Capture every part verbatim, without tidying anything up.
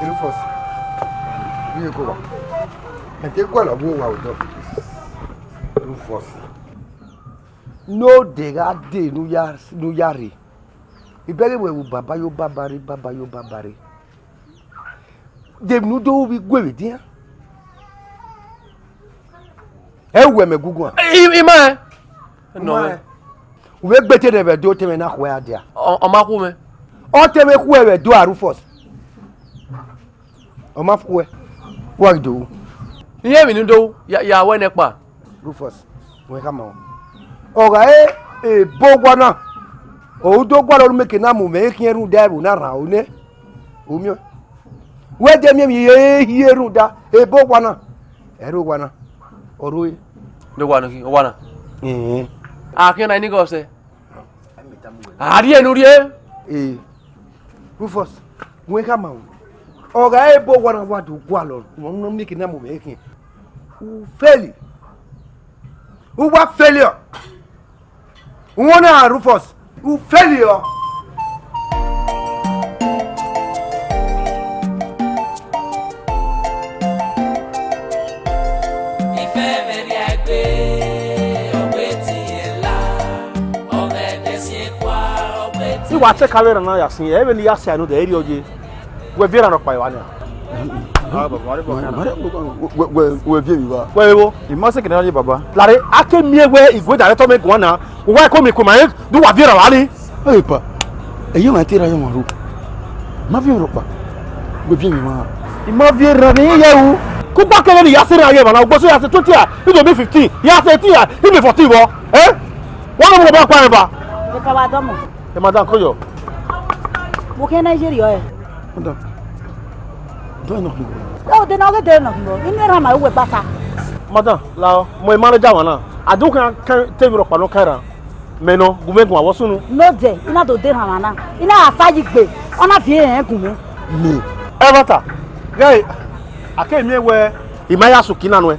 Rufus, vbe iko wa? Ẹn te gualọ vbe owa odọ. Rufus, ne odẹ gha dee ne u ya, ne u ya rre, I bẹghe wẹ vbe baba yo baba rre, baba yo baba rre. De emwi ne u do ru vbe igue vbe edian? Ẹ i wẹ mẹ guguan. I, I ma rẹn. Nọ mwẹ. U vbe gbe te ne vbe do te mwẹ na khuẹ a dia. Ọ, ọ ma khu mwẹ. Ọ te vbe khuẹ vbe do a Rufus. Ọ ma khuẹ. Wa ghi do ru. Iye emwi ne u do ru, ya, ya wẹ nẹ kpa. Rufus, wẹ khama o. Ọ gha re ebo owa na, ọ do gualọ ne u mieke na mu mwẹ khian rhunmwuda ẹvbo na rhan ru nẹ. U miẹn? Wẹ de miẹn emwi hie rhunmwuda ebo owa na, ẹre owa na, ọ rre. De owa na khin, owa na. Ẹn. A khian na ini ghe ọsẹ. A rhie ne u rhie. Ee, Rufus, wẹ khama o. Ọ gha re ebo owa na wa do gualọ, ne u mieke na mu mwẹ khian. U feli. U wa feli ọ. U wọn na Rufus, u feli ọ. Ifẹ vbe rhia egbe, ọ gbe tie la, ọ ghe ẹdẹ siẹn kua, ọ gbe tie. I wa te ka vbe rran na ya sin, ẹ vbe ne I ya sia nodẹ, erriọ ye. Wẹ viọ erhan rhọkpa evba nia. Wẹ, wẹ, wẹ, wẹ viọ emwi evba. Wẹ vbo? I ma sẹ kene ọ ye baba. Lare, a ke miẹn wẹ igue da rẹ tọ mẹ guan na, uwa ko miẹn ikuẹ ma rẹn, do wa viọ erhan evba ni. Ẹ pa, ẹ ye ma te ra ye ọmwa ru. Ma viọ erhan rhọkpa. Wẹ viọ emwi evba. I ma viọ erhan ne I ye ru. Kukpa kẹrẹ ne I ya sẹ erhan ye evba na, ugbo so ya sẹ twenty a, I do miẹn fifteen, ya sẹ eighteen a, I miẹn fourteen vbọ. Eh? Wa nọ mu ba kpa evba. Ẹ ka wa dọmọ. Ẹ, madam, ko yọ. Wo khian na ye rriọ ẹ? Madam, dọ nọ khin. Ẹ, o de na, ọ ghe de nọ khin, inu erhan ma uwẹ bata. Madam, la ọ, mọ emanager wa na. A do khian kan te emwi rhọkpa nọ kan erhan. Mẹ nọ, gu mwẹ guan vbe sunu. Nodẹ, I na do de erhan mwa na. I na gha sa yi gbe, ọ na viọ erhan gun mwẹ. Mẹ. Ẹmwata, ghẹ, a ke miẹn wẹ, I ma ya sẹ uki na nuẹn.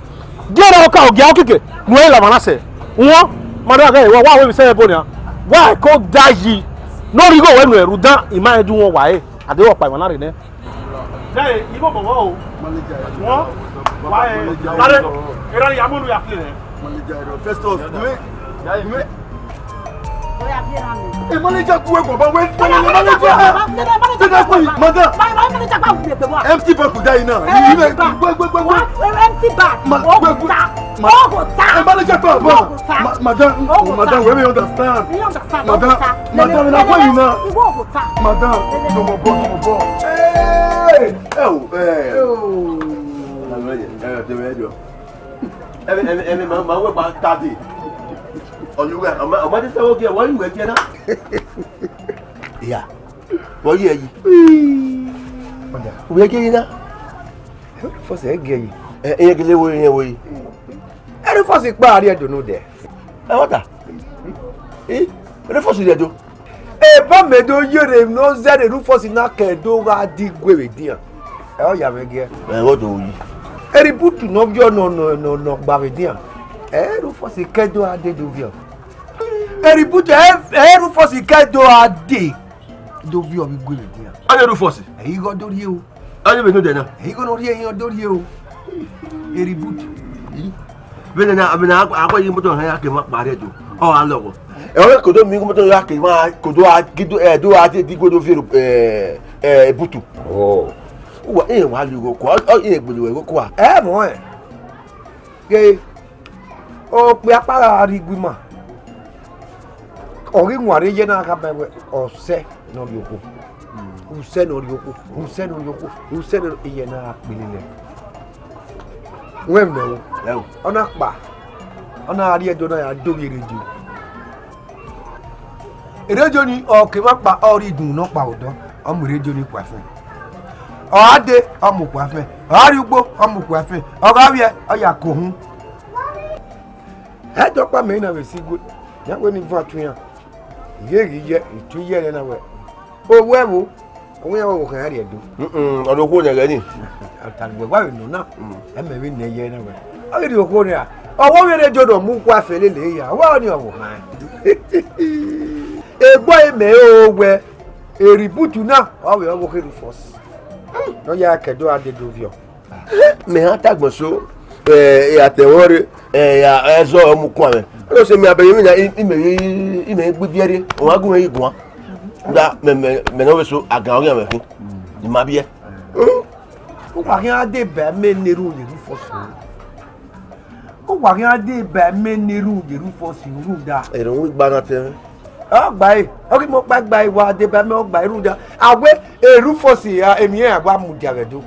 Gie ra oka ogia okike ne u la emwa na sẹ. Wọn, madam, ghẹ, wa, wa wẹ vbe sẹ ẹbọ nia. Wa ko da yi. Ne ọ rhie igho wẹ nuẹn rhunmwuda I ma rẹn du wọn wa re. A deghẹ ọkpa emwa na rre nẹ. Ghẹ, I vbe obọ vbọ o. Wọn, wa, ẹ, kare, erha ya mu unu ya khin rẹ. Manager, Festus, do it. Do it. Oya, viọ erhan mẹ. Hey, manager, do it, baba. Wait, manager. Madam. Empty bag could die now. Empty bag. Wait, wait, wait, wait. Empty bag. Ma-, wait, wait. Hey, manager, come on. Ma-, madam, madam, we may understand. Madam, madam, na why you now? Madam, no more ball, no more ball. Hey, oh, hey. Ẹmwẹ, ẹmwẹ, ẹmwẹ, ma, ma wẹ gba thirty. Ọyuwẹ, ọma, ọma ti sẹ vbe ogie, wẹ yuwẹ gie na. Iya. Wẹ yi ẹyi. Ọda. Wẹ gie yi na. First, ẹ gie yi. Ẹ, ẹ gele wo, ẹ wo yi. Ẹ, Rufus kpa a rhie do nodẹ. Ẹ, what? Ẹ, Rufus rhie do. Eba mẹ do yere ne ọ zẹrẹ Rufus na ke do gha di gue vbe edian. Ẹ, ọ ya mwẹ giẹ. Ẹ, what do you? Eributu ne ọ viọ nọ, nọ, nọ, nọ gba vbe edian. Ẹ, Rufus ke do gha de do viọ. Eributu, ẹ, ẹ, Rufus ke do gha de do viọ vbe gue vbe edian. Ọ ye Rufus? Ẹ, igho do rhie o. Ọ ye vbe nodẹ na? Ẹ, igho ne ọ rhie, ọ do rhie o. Eributu. Vbene na, vbene a, a kọ yi moto hẹ ya ke ma kpa rẹ do. Ọ gha lọghọ. Ẹ, ọ kodo mi moto ya ke ma kodo a gidu, ẹ, do a di, di godo viẹ, ẹ, ẹ, butu. Oh. Uwa, ẹ, wa lu igho kua, ọ, ẹ, gbele igho kua. Ẹ, mọ ẹ. Ghe, okpia kpa gha rrie igue ima. Ọ ghi wanre iye na khama wẹ, ọsẹ ne ọ rhie okhuo. Usẹ ne ọ rhie okhuo, usẹ ne ọ rhie okhuo, usẹ ne ọ rhie, iye na gha kpele nẹ. Wẹ mẹ o. Ẹ o. Ọ na kpa, ọ na rrie Ẹdo na ya do vbe redio. Redio ni, ọ ke vbe kpa, ọ rhie idunmwu ne ọ kpa odọ, ọ mu redio ni kua ẹfẹn. Ọ gha dee, ọ mu kua ẹfẹn. Ọ gha rrie ugbo, ọ mu kua ẹfẹn. Ọ gha vbiẹ, ọ ya ke ohun. Ẹdẹ ọkpa mẹ na vbe si igue, ya wẹ ne I van tu iran. Ghe ghi ye, I tu iye ẹre na wẹ, ovbi ẹvbo, ọ wẹ iran vbe ọvbokhan iran rrie Ẹdo. Mm-mm, ọ do khuo nẹ ẹghẹ ni. Ọtangbe wa vbe nọ na, ẹ mẹ vbe nẹ iye ẹre na wẹ, ọ ghi rrie okhuo nia, ọ wẹ ovbi redio ne ọ mu kua ẹfẹn lele ya, ọ wẹ ọnii ọvbokhan. Egbe ọre mẹ o wẹ, Eributu na, ọ vbe ọvbokhan Rufus. Ne ọ ya kẹdo a dede ovbiọ. Mẹ ha ta agbọn so, ẹ, atẹ wọn re, ẹ, ya, ẹzọ ọmọ ukun amẹ. Ọ sẹ mẹ abẹ yẹn na, imẹ, imẹ gbe ibiẹ rre, wọn gu mwẹ yi guan. Da, mẹ, mẹ, mẹ ne ọ vbe so, a gan ọghe amẹ khin. I ma biẹ. Uwa khian deba mẹ ne erhunmwu ye Rufọsi. Uwa khian deba mẹ ne erhunmwu ye Rufọsi rhunmwuda. Erhunmwu igba na tẹ mwẹ. Ọ gba ẹre, ọ ghi mọ ọkpa gba ẹre, wa deba mẹ, ọ gba ẹre rhunmwuda. A wẹ Rufọsi, a, emwi iran wa mudia vbe Ẹdo.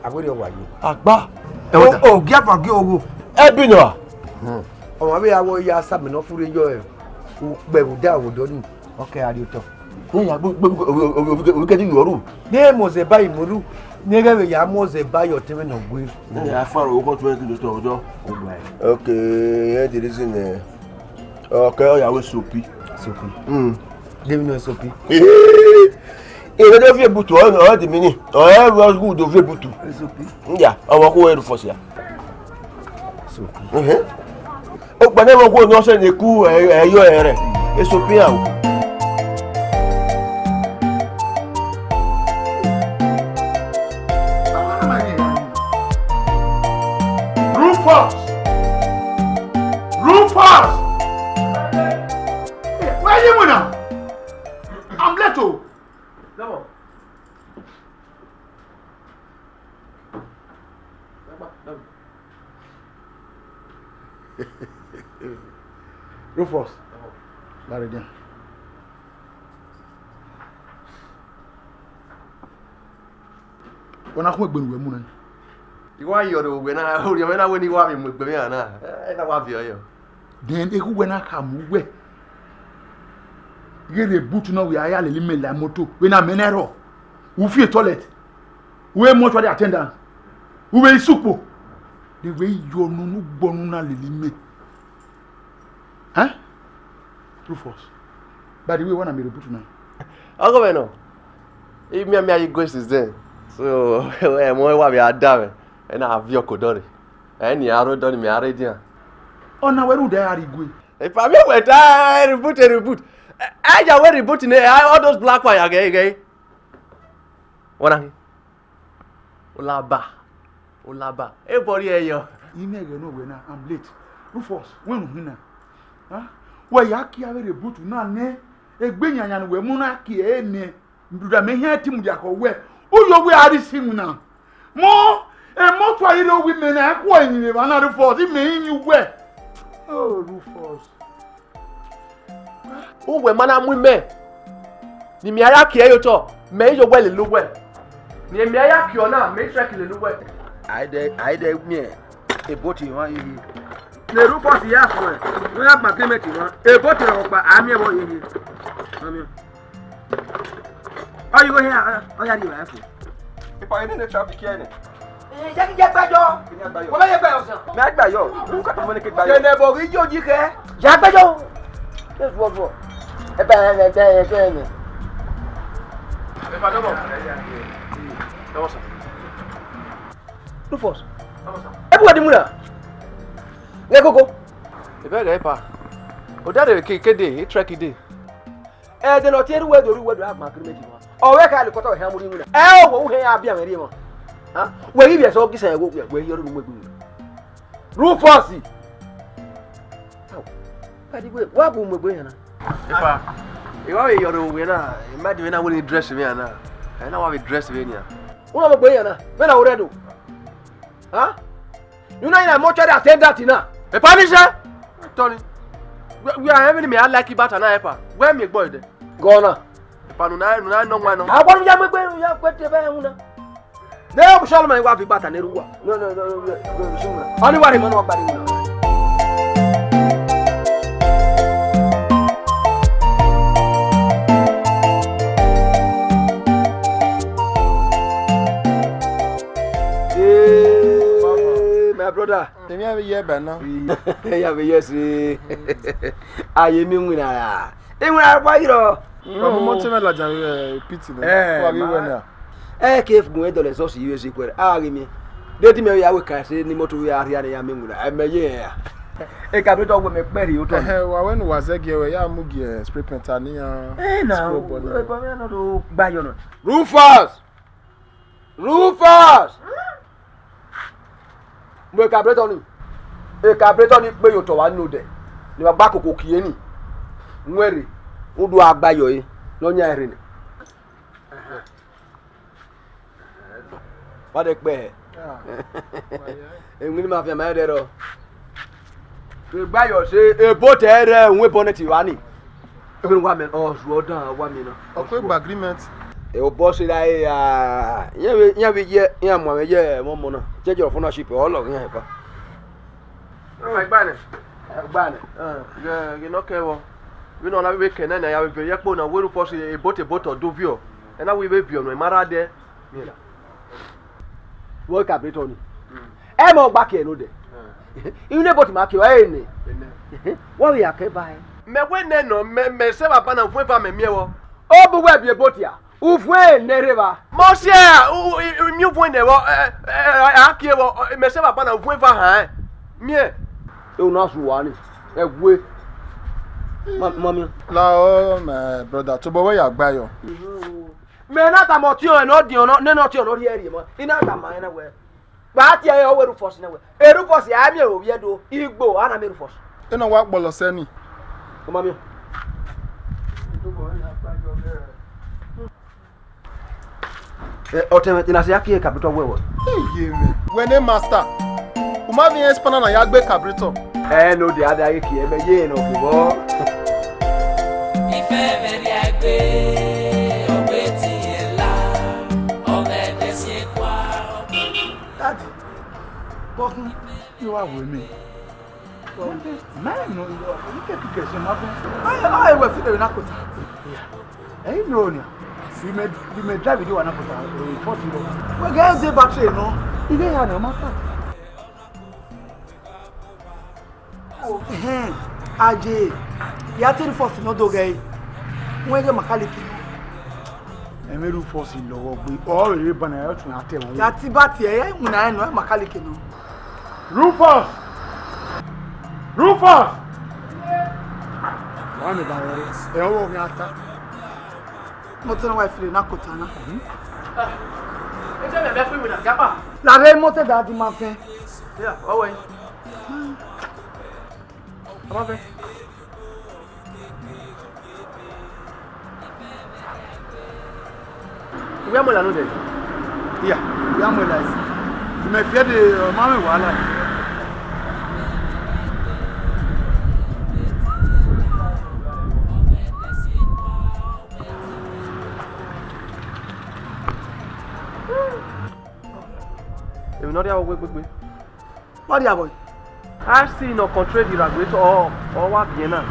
A wẹ rriọ wa yo. Agba. O, o, gie avan gie ogho. Ẹbinọ a? Ọmwa vbe ya wẹ ọ ya sa mẹ ne ọ furre yọ, ẹ, ukpẹ vbe odaro vbe odọ nii. Ọ kẹ gha rrie otọ. Ne ya gbe, gbe, gbe, ovbi kẹdi yuọ ru. Ne mose ba imuru, ne ghẹ vbe ya mose ba ye ọtẹn mwẹ ne ọ gbe. Ne ya fa ro kọ tuẹ ki do tọ odọ. Okay, yeah, the reason, eh, okay, ọ ya wẹ Sopi. Sopi. Mm. David no Sopi. Ẹ vbe do viẹ ebutu, ọ, ọ de mini. Ọ ẹ ru ọghu do viẹ ebutu. Sopi. Ya, ọ wa ko eru fọsia. Sopi. Mhm. Okpẹnẹ vbe okhuo ne ọ sẹ ne ku ẹ, ẹ yọ ẹrẹ, Esopian o. Rufus! Rufus! Where you now? I'm late o. Come on. Rufus, la rre edian. Wẹ na khu egbe ne uwẹ mu nẹ. I wa yọ rre owẹ na, orhiọn mwẹ na wẹ ne I wa vbe mu egbe mwẹ na, ẹ na wa viọ yọ. Then eghe uwẹ na khama uwẹ ghe rre boot nọ, wẹ a ya lele imẹ la moto, vbene amẹ na rrọọ, u fi toilet, u vbe mortuary attendant, u vbe sukpo, de wẹ yọ ne unu gbọ ne u na lele imẹ. Ẹn? Rufus, by the way, wẹ na miẹn rre boot na? Ọghe mwẹ nọ, I mianmian ye igue since then, so ẹmwẹ wa vbe a da mwẹ, ẹ na viọ ko dọrre. Ẹ ni a ro dọ ni mẹ a rre edian. Ọna wẹ rhunmwuda a rrie igue. Epa, miẹn wẹ ta, reboot, reboot. Ẹ, ẹ ya wẹ reboot nẹ, all those black one ya ghẹ ghẹ. Wẹ na khin? Olaba, olaba. Ebọ rhie yọ. I mwẹ ẹghẹ ne wẹ na, I'm late. Rufus, wẹ unu khin na? Huh? Wẹ ya kie avbe reboot na nẹ, egbe yanyan ne uwẹ mu na kie ẹre nẹ. Rhunmwuda mẹ hia ẹtin mudia khọ wẹ, u yo wẹ a rhie isi iwinna. Mọ, emọto a i rre owa imẹ na, ẹ khuọ emwi vbe evba na Rufus, imẹ i yin uwẹ. Oh, Rufus. Uwẹ ma na mu imẹ, ne imẹ a ya kie ẹre ye otọ, mẹ i yo wẹ lele uwẹ. Ne imẹ a ya kie ọna, mẹ i trek lele uwẹ. A i dẹ, a i dẹ miẹn eboti mwa hihi. Ne Rufus ya suẹn, ne ọ ya gba agreement mwa, eboti rọkpa, a miẹn vbe ọ hihi. A miẹn. Ọ yi igho hia, ọ ya rhie evbare fo. Epa, ene ne traffic ẹnẹ. Eh, jẹ ghi ye gbe yọ. Kene a gba yọ. Wẹ ma ye gbe yọ san. Mẹ a gba yọ. U ka tama ne ke gba yọ. Kene ẹbọ ghi yo yi khẹ. Ya gbe yọ. Ke zuọ zuọ. Ẹ bẹ ẹ bẹ ẹ bẹ ẹ. Epa, dọbọ. Dọbọ san. Rufus. Dọbọ san. Ẹ bu wa di mu na. Nge koko. Ebe ẹghẹ epa. Odaro ke ke de, e trek de. Ẹdẹ ne ọ tie ru wẹ do ru wẹ do a gba agreement mwa. Ọ wẹ ka le kọtọ hẹ mu ri wina. Ẹ o wo hẹ a bia mẹ ri mwa. Ha? Wẹ ghi vbiẹ sọ ghi sẹ wo wẹ yọ ru mu egbe. Rufus. Au. Kadi wẹ wa bu mu egbe yan na. Epa. E wa vbe yọ ru wẹ na, e ma de wẹ na wẹ ni dress vbe yan na. E na wa vbe dress vbe nian. Una mu egbe yan na. Vbe na wo rẹ do. Ha? You know, na mortuary attendant na. Epa ni sẹ. Tony. We, we are having me. I like bata na, epa. Where me boy de? Gọna. Epa, nu na, nu na nọ nwa nọ. Agwa nu ya me gbe, nu ya gbe te ba ẹ hu na. Ne ọ sọlọ ma wa fi bata ne ruwa. No, no, no, no, no, no, no, no. Ani wa re mọ na wa gba ni na. Hey, my brother. Emwi a vbe ye ẹba na. Ya vbe ye ẹse. Aye mi winna ra. Iwinna kpa yi rọ. Wa mu moto mwẹ ladian vbe pit nẹ. Eh, wa ghi wẹ na. Ẹ ke gun e dọlẹ zọsi yi vbe zi kuẹrẹ. A ghi miẹn. De di mẹ ya wẹ ka ẹse ni moto ya rhia ne ya mi winna. Ẹ mẹ ye ya. E ka bi dọ wẹ mẹ kpẹ rhie otọ. Ẹhẹn, wa wẹ ne uwa zẹ giẹ wẹ ya mu gie spray paint a ne iran. Eh, na, scrub ball. E ba mẹ nọ do gba yọ nọ. Rufus! Rufus! Mu carburetor ni. Carburetor ni kpe ye otọ vba nodẹ. Ne wa gba koko kie ni. Wẹn rre, u do gha gba yọ ẹre, ne ọ yan ẹre nẹ. Wa de kpẹ hẹ. Emwi ne ima fian ma rẹn rrọọ. Egba yọ se ebo te rẹ uhun bonnet evba ni. Ekhọe wa mẹ, ọ zuọ dan wa mẹ na. Ọ kue gba agreement. E obọ se ra e a, iran vbe, iran vbe ye, iran mu amwẹ ye ẹmwẹ ọmọ na. Jẹjẹ ọfọnaship, ọ lọghe iran epa. Ọ ma gba nẹ. Gba nẹ. Ghe, ghe ne ọ kẹ vbọ. Vbene ọ na vbe kẹ nẹ, ne a ya vbe viọ ye ẹkpo na, wẹ Rufus ebo te ebo te ọ do viọ. Ẹ na wẹ I vbe viọ nọ, I ma rha dẹ. Vbọ carburetor ni. Ẹ ma ọgba kiẹ nodẹ. Ine ebo te ima ke, ọ ẹre nẹ. Wẹ vbe ya kẹ ba hẹ. Mẹ wẹ nẹ nọ, mẹ, mẹ sẹ vbe aba na, vuọn eva mẹ miẹn vbọ. Ọ bu wẹ biẹ ebo tia. Uvuẹn ne rre evba. Mọ si a, u, u, u, miẹn uvuẹn ne vbọ, ẹ, ẹ, ẹ, a kie vbọ, ẹ, mẹ sẹ vbe aba na uvuẹn eva hàn ẹ. Miẹn. E u na su wa ni, ẹ we. Ma, ma miẹn. La ọ, my brother, tobọ wẹ ya gba yọ. Mẹ na tama ọtiọnrẹn ne ọ diọn nọ, nene ọtiọnrẹn ne ọ rhie rhie ma. I na tama ẹn na wẹ. Gba tie ẹre, ọ wẹ Rufus nẹ wẹ. E Rufus a miẹn ovbi ẹdo, igbo, a na miẹn Rufus. Ena wa kpọlọ sẹ ni. Ọ ma miẹn. Ẹ, ọtẹn mwẹ, te na sẹ ya kie carburetor wẹ wẹ. Iye mwẹ. Wẹ ne master. U ma vbe irẹn spanner na ya gbe carburetor. Ẹ, no de ada ye kie mẹ ye nọ ke vbọ. Ife vbe rhie egbe, ọ gbe tie la, ọ ghe ẹdẹ si ekua. Daddy, bọkun, I wa wẹ mẹ. Mẹ nọ, I kẹ kike ẹse ma bẹ. Ai, ai, wẹ fi lele na kota. Ẹ i nọ nia. Bi mẹ, bi mẹ drive di wa na kota. First lọ. Wẹ gẹ ẹse battery nọ. I ghe ya nọ, ma ta. Ẹhẹn, aye, ya te Rufus nọ do ghẹ ẹre. Wẹ ghe mechanic nọ. Ẹmwẹ Rufus lọghọ gbe, ọ rere ba na ya tun ya te ẹvbo. Ya ti ba tie, ẹ winna ẹn nọ, ẹ mechanic nọ. Rufus! Rufus! Wa mẹ ba rẹ, ẹ ọvọ khian ta. Motor na wa fire na kota na. Ẹ jẹ́ mẹ, mẹ fún mi na, gapa. Lare motor da di ma fẹ. Ya, ọ wẹ. Ọ ma fẹ. Uwẹ mu ẹla nodẹ. Iya, uwẹ mu ẹla. Mẹ fiẹ de, ọ ma mwẹ wahala. Emwi ne ọ rhie avbe owa egbegbe. Ọ rhie avbe. I C nọ control the radiator, ọ, ọ wa biẹ na.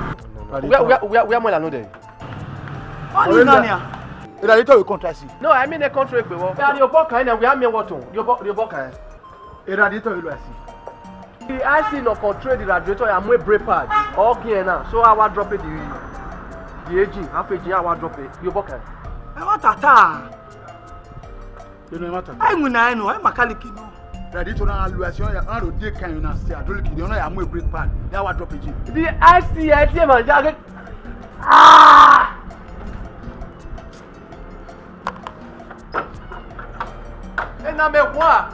Uwẹ, uwẹ, uwẹ, uwẹ mu ẹla nodẹ. Ọ ni na nia. Radiator will control I C. No, I mean the control egbe vbọ. Radiator kan na, uwẹ a miẹn wọtọn. Radiator, radiator kan. Radiator will I C. The I C nọ control the radiator, ya mu brake pad. Ọ giẹn na, so a wa drop the, the engine, half engine, a wa drop it. Radiator kan. Ẹ wa tata. Eno ẹmwata. Ai, winna ẹn nọ, ẹ mechanic nọ. Radiator na lu ẹse, ọ ya, ọ na ro de kan na se hydraulic, ọ na ya mu brake pad, ya wa drop engine. The I C, I C man, ya get. Ah! Ena mẹ wa.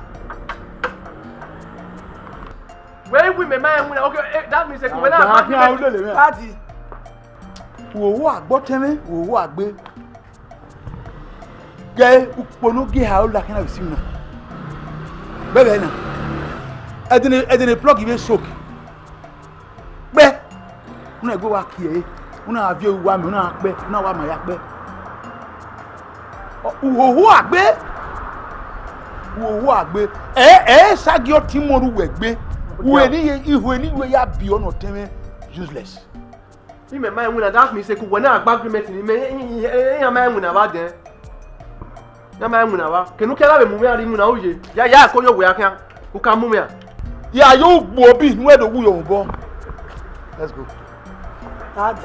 Wẹ wi mẹ ma winna, okay, eh, that means that wẹ na. Daddy. Wo wo agbọ tẹmwẹ, wo wo agbe. Gẹ ukpo ne ọ gie ha la khian na vbe si na. Bẹghe na. Ẹdẹnẹ, ẹdẹnẹ plug vbe soak. Kpẹ. Una egbe wa kie ẹre. Una viọ uwa mẹ, una kpẹ, una wa ma ya kpẹ. Uhoho agbe. Uhoho agbe. Ẹ, ẹ sa gie ọtẹn mọ ru wẹ gbe. Uwe ni ye, ihue ni ye ya bi ọnọ tẹmwẹ useless. Imẹ ma winna, that means eku wẹ na gba agreement ni mẹ, iran ma winna vba dẹn. Iran ma winna vba. Kene u kẹ gha vbe mu mwẹ a rri winna, u ye. Ya, ya, ko yo wẹ a khian. U ka mu mwẹ a. Ya yo ugbo bi nu ẹdo wu yo obọ. Let's go. Dad.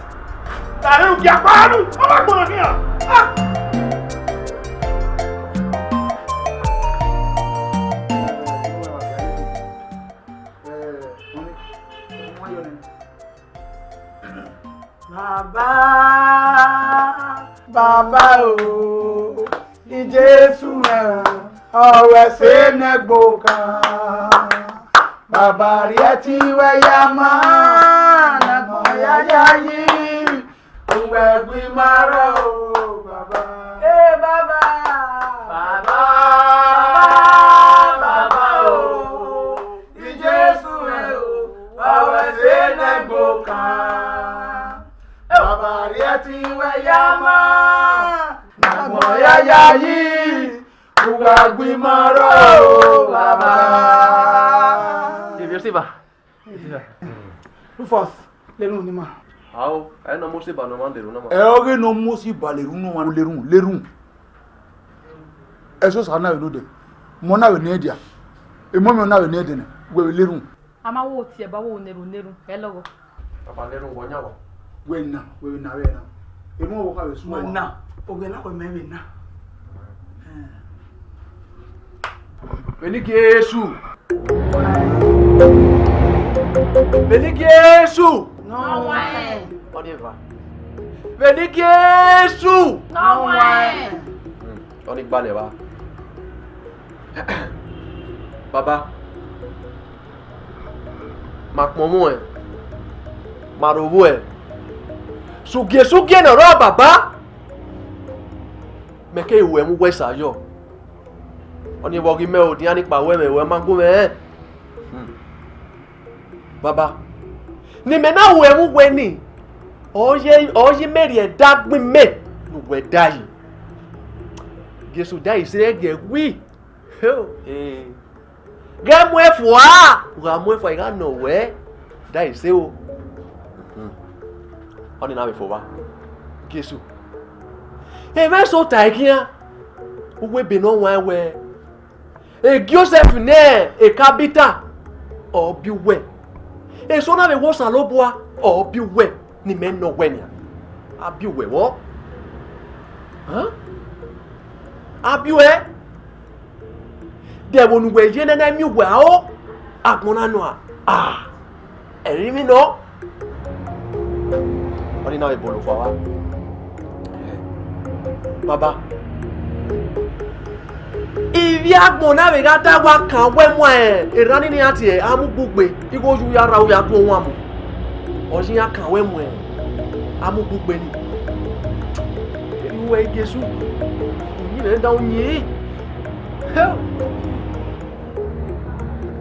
Tare u kia pa nu, o ma gbọnọ khian. Ah! Baba, Baba o, Jesu mẹ o. Ọ wẹ sẹ nẹgbẹe okan, baba rhie ẹtin wẹ ya ma, ne agbọn ya yayi, uwẹ gbe ima rrọọ o, baba. Ẹ baba, baba, baba o, Jesu ẹ o, ọ wẹ sẹ nẹgbẹe okan, baba rhie ẹtin wẹ ya ma, ne agbọn ya yayi, uwẹ gbe ima rrọọ o, baba. Ivbi Osiba. Rufus, lerhunmwu ne ima. Ao, ẹ nọ Moseba ne ọ ma lerhunmwu ne ima. Ẹ ọghe ne Moseba lerhunmwu ne ọ ma lerhunmwu, lerhunmwu. Ẹsosa na vbe nodẹ, mẹ ọ na vbe ne ẹdia, emọ mẹ ọ na vbe ne ẹdẹnẹ, wẹ vbe lerhunmwu. A ma wo tie ba wo ne erhunmwu ne erhunmwu, ẹ lọghọ. Papa, ne erhunmwu wẹ ọ yan wa. Wẹ na, wẹ vbe na vbe na. Emọ vbe ọ kha vbe su wa. Wẹ na, ovbi ẹre na wẹ mẹ vbe na. Vbene Jesu. Vbene Jesu. Nọ wẹn. Ọ ni eva. Vbene Jesu. Nọ wẹn. Hmm, ọ ni gbalẹ vba. Baba, ma kpọnmwẹ, ma rhovbẹ, sugie sugie ne ọ rrọọ baba, mẹ keghi ru ẹmwẹ uwẹ sa yọ. Ọnii vbe ọ ghi mẹ odian ni kpa wẹ mwẹ, wẹ ma gu mwẹ rẹn. Hmm. Baba, ne imẹ na ru ẹmwẹ uwẹ nii, ọ ye, ọ ye imẹ rhie ẹdẹ agbọn imẹ ne uwẹ da yi. Jesu da yi sẹ ẹgiẹ wi. Heo, eh. Ghẹ muẹn fua, u gha muẹn fua, I gha nọ wẹ, da yi sẹ o. Hmm. Ọnii na vbe fo vba. Jesu. Emwa eso ta ẹre khian, uwu ebe ne ọ waẹn wẹẹ, e Josẹf ne e Tabita, ọ biẹ uwẹ. Eso na vbe wẹ Osanobua, ọ biẹ uwẹ, ne imẹ nọ wẹ nian. A biẹ uwẹ vbọ? Hẹn? A biẹ uwẹ? De ẹvbo ne uwẹ ye nene miẹn uwẹ aro, agbọn na nọ a? Ah, ẹrinmwi nọ. Ọnii na vbe bolo fua vba. Baba, ivbi agbọn na vbe gha da wa kan wẹ mu erhan ni iran tie amugbe ugbe, igho yu ya ra u ya du owan mu. Ọ ye iran kan wẹ mu amugbe ugbe ni. Erriọ uwẹ Jesu, uyinmwẹ dan uyinmwẹ. Hell!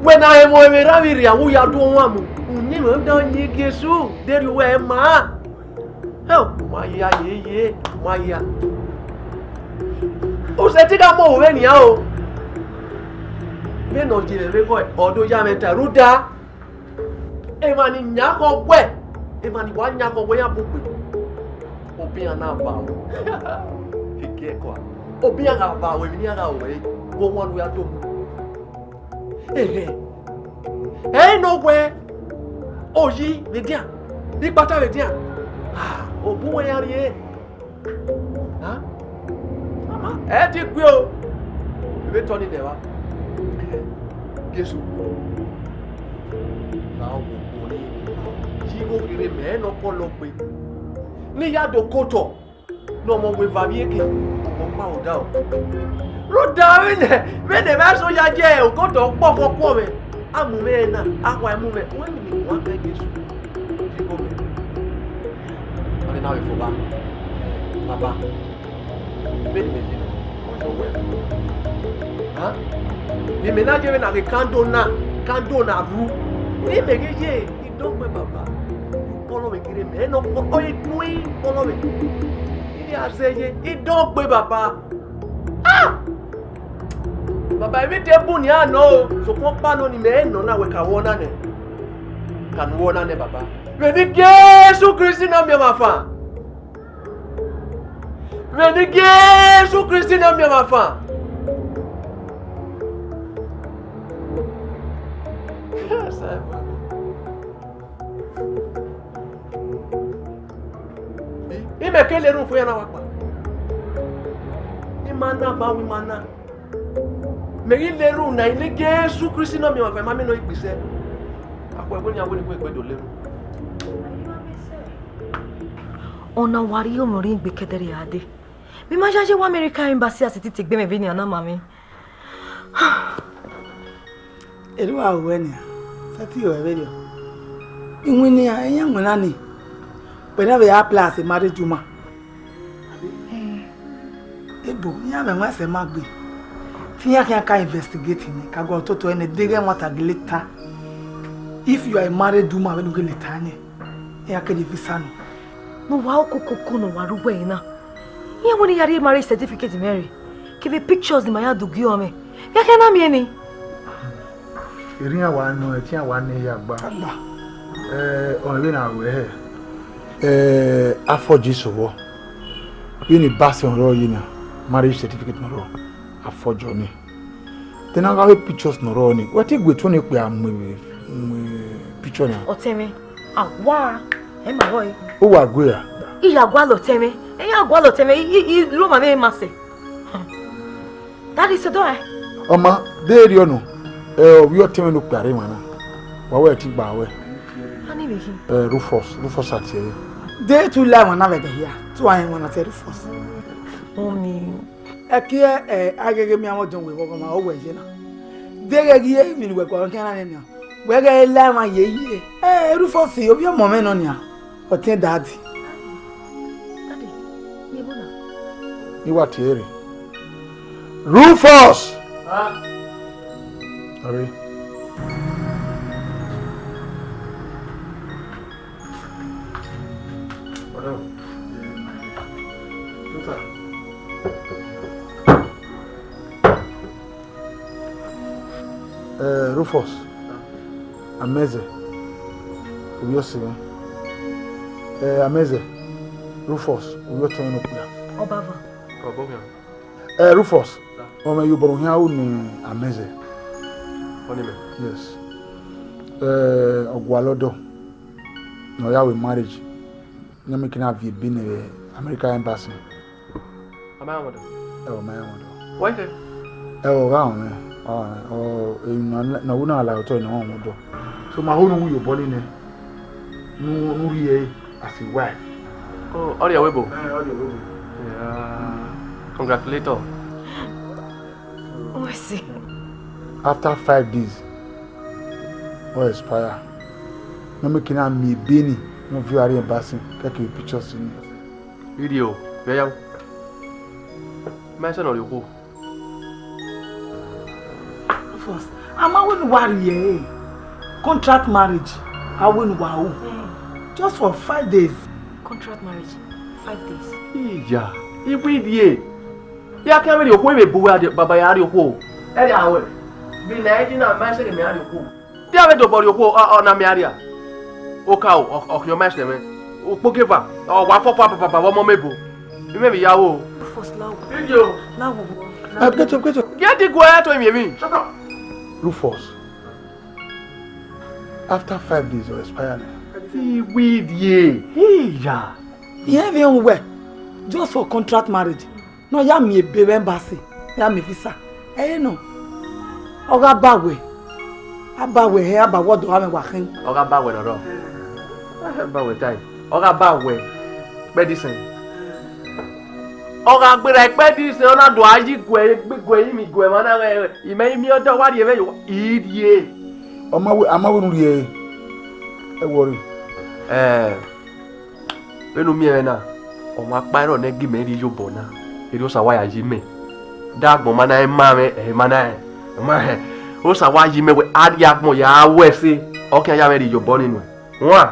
Wẹ na rẹn emọ vbe erha vbe rria vbe u ya du owan mu, uyinmwẹ dan uyinmwẹ Jesu, de erriọ uwẹ ma. Hell, u ma hia yeye, u ma hia. U sẹtin gha mu ohu vbe nian o. Vbene ọ ye mwẹ vbe ekhọe, ọ do ya mwẹ ta rhunmwuda emwa ni yan khọ wẹ, emwa ni wa yan khọ wẹ iran bu gbe, obọ iran na vba ru. Ekiẹkua, obọ iran gha vba ru, emwi ne iran gha ru ẹre, vbe owan ne u ya do mu. Ehẹn, ẹ i nọ wẹ, oyi vbe edian, ikpata vbe edian, ah, obọ uwẹ ya rrie. Ah, mama, ẹ i te gbe o. Ebe tọ ni nẹ evba. Jesu. Na wo kpo ni. Yi igho kherhe mẹ ne ọ kpọlọ gbe. Ne I ya do kotọ. Ne ọmọ wẹ eva vbiẹ ke. Ọ kpa odaro. Rhunmwuda vbene, vbene emwa eso ya ye okotọ ọkpọvọ kuọ mwẹ. A mu mwẹ na, a wa mu mwẹ. Wẹ ni wa bẹ Jesu. Yi igho mẹ. Ọnii na vbe fo vba. Baba, vbene imẹ ye na, ọ yọ wẹ. Ha? Ne imẹ na ye vbene a ghe kando na, kando na ru. Ne imẹ ghi ye, I dọgbe Baba. Ikpọlọ mwẹ ghi rre mẹ, ne ọ kpọlọ, ọ i tue ikpọlọ mwẹ. I ghi a zẹ ye, I dọgbe Baba. Ah! Baba, emwi te bun nian nọ o, sokpan ọkpa nọ ni mẹ nọ na wẹ ka wẹ ọna nẹ. Ka ne u wẹ ọna nẹ, Baba. Vbene Jesu Kristi na miẹn mwẹ avan. Vbene Jesu Kristi na miẹn mwẹ avan. Imẹ ke le erhunmwu fo iran na wa kpa. Ima na ba ru ima na. Mẹ ghi le erhunmwu na, I le Jesu Kristi ne ọ miẹn mwẹ avan, ima miẹn ne ọ ghi gbe isẹ. Akhuẹ wẹ ne iran wẹ ne I wẹ egbe do le erhunmwu. Ọna wa rhie ọmwa rhiẹnrhiẹn egbe kẹdẹrriọ gha dee. Mẹ ma yayi wa America embassy a sẹtin te egbe mwẹ vbenian na ma mwẹ. Erriọ a ruẹ nian, sẹtin ruẹ vberriọ. Iwinna iran, iran winna ni, wẹ na vbe ya apply as a marriage woman. Ebo, iran mwẹ ẹwaẹn sẹ ma gbe. Te iran khian ka investigate nẹ, ka gualọ toto ẹnẹ, deghẹ ẹmwata gele ta. If you are a married woman, vbene u gele ta nẹ, iran keghi visa nọ. Ne uwa okokoko ne uwa rre uwẹ na. Iran wẹ ne I ya rhie marriage certificate mwẹ rre, kevbe pictures ne ima ya do gie ọmwẹ. Iran khian na miẹn ni. Erriọ iran wa nọ, ẹtin iran wa nẹ ya gba. Allah. Eh, ọ vbe na ruẹ hẹ. Eh, afọ Jesu vbọ. Vbene Basin ọrọre ye na, marriage certificate ne ọrọre, afọ Johnny. Te na gha vbe pictures ne ọrọre ni, wẹ te gue tuẹn ne okpia mu, mu picture na? Ọtẹn mwẹ, a wa, ẹ ma rrọọ. U wa gue ra? I ya gualọ ọtẹn mwẹ, ẹ ya gualọ ọtẹn mwẹ, I, I, I rre omwa mwẹ ma sẹ. Daddy, sẹ dọe. Ọ ma, de erriọ nọ, ẹ, ovbi ọtẹn mwẹ ne okpia rre emwa na, wa wẹ ẹtin gba wẹ. A ni vbe khin? Ẹ, Rufus, Rufus a tie ẹre. De te u la emwa na vbe ẹghẹ hia, te u wa rẹn emwa na tie Rufus. Mummy. Ẹki ẹ, ẹ, a ghẹghẹ miẹn amwẹ ọdọn wẹ vbe ọghọmwa, ọ wẹ ye na. Deghẹ ghi emwi ne uwẹ gualọ khian na nẹ nian, wẹ ghẹ la emwa ye ye. Ẹ, Rufus, ovbi ọmọ mwẹ nọ nian, ọtẹn daddy. Daddy, ye vbo na? I wa tie ẹre. Rufus! Ah. Sorry. Eh, Rufus, Amẹzẹ, ovbi ọse mwẹ. Eh, Amẹzẹ, Rufus, ovbi ọtẹn mwẹ ne okpia. Ọbava. Ọbọghian. Eh, Rufus, ọmọ Iyobọ ne u khian ru ne Amẹzẹ. Ọni mẹ. Yes. Eh, ọ gualọ ọdọ ne ọ ya ru marriage. Iran miẹn kene a viọ ebe nẹ vbe America embassy. A ma rẹn ọmọdọ? Ẹ, ọ ma rẹn ọmọdọ. Why sir? Ẹ, ọ gha rẹn ọmọ, ọ gha rẹn, ọ, emwi ne ọ wu na la otọ ne ọ rẹn ọmọdọ. So ma ho ne u wu Iyobọ ni nẹ, ne u, ne u rhie ẹre as a wife. Oh, ọ rhie ẹvbo ebo? Ẹ, ọ rhie ẹvbo ebo. Yeah. Congratulator. Wẹ sẹ? After five days, ọ expire. Ne ọ miẹn kene a miẹn ebe ni, ne ọ viọ a rrie embassy, kẹkẹ pictures ni. Video, vbe ya. Ma sẹ ne ọ rhie okhuo. First, a ma wẹ ne uwa rhie contract marriage, a wẹ ne uwa ru. Just for five days. Contract marriage, five days. Iya, I wẹ rhie. Ya khian vbe rhie okhuo, vbe bu uwa baba ya rhie okhuo. Ẹ rhie a wẹ. Vbe na ẹdin na ma sẹ ne mẹ a rhie okhuo. Te a vbe dobọ rhie okhuo, ọ, ọ na miẹn arria. Okaro, ọ, ọ khian ma ẹsẹ mwẹ. Ukpogeva, ọ wa fọfọ abababa vbe ọmọ mẹ ebo. Imẹ vbe ya ro. Rufus, lawo. Idio. Lawo. Ah, get up, get up. Get the guy out of me. Shut up. Rufus, after five days, you expire now. Iwidie. Iya. Irẹn vbe rẹn uwẹ, just for contract marriage. Ne ọ ya miẹn ebe vbe embassy, ya miẹn visa. Ẹre nọ, ọ gha ba wẹ, a ba wẹ hẹ, a ba wẹ ọdọ gha mwẹ wa khin. Ọ gha ba wẹ nọ rọ. A ba wẹ tae. Ọ gha ba wẹ kpẹdisẹn. Ọ gha gberra kpẹdisẹn, ọ na do a yi guẹ, guẹ imi guẹ mwa na, imẹ imi ọdọ wa rhie mwẹ yo, I rhie. Ọ ma wẹ, a ma wẹ ne u rhie ẹre. Ẹ wọrẹ. Ẹ. Vbene u miẹn mwẹ na, ọmwa ọkpa i rrọọ ne gie mẹ rhie iyobọ na, erriọ Osa wa ya yi mẹ. De agbọn ma na rẹn ma mwẹ, ẹ ma na rẹn, ọ ma rẹn. Osa wa yi mẹ wẹ a rhie agbọn ya ru ẹse, ọ khian ya mwẹ rhie iyobọ ni nuẹn. Wan,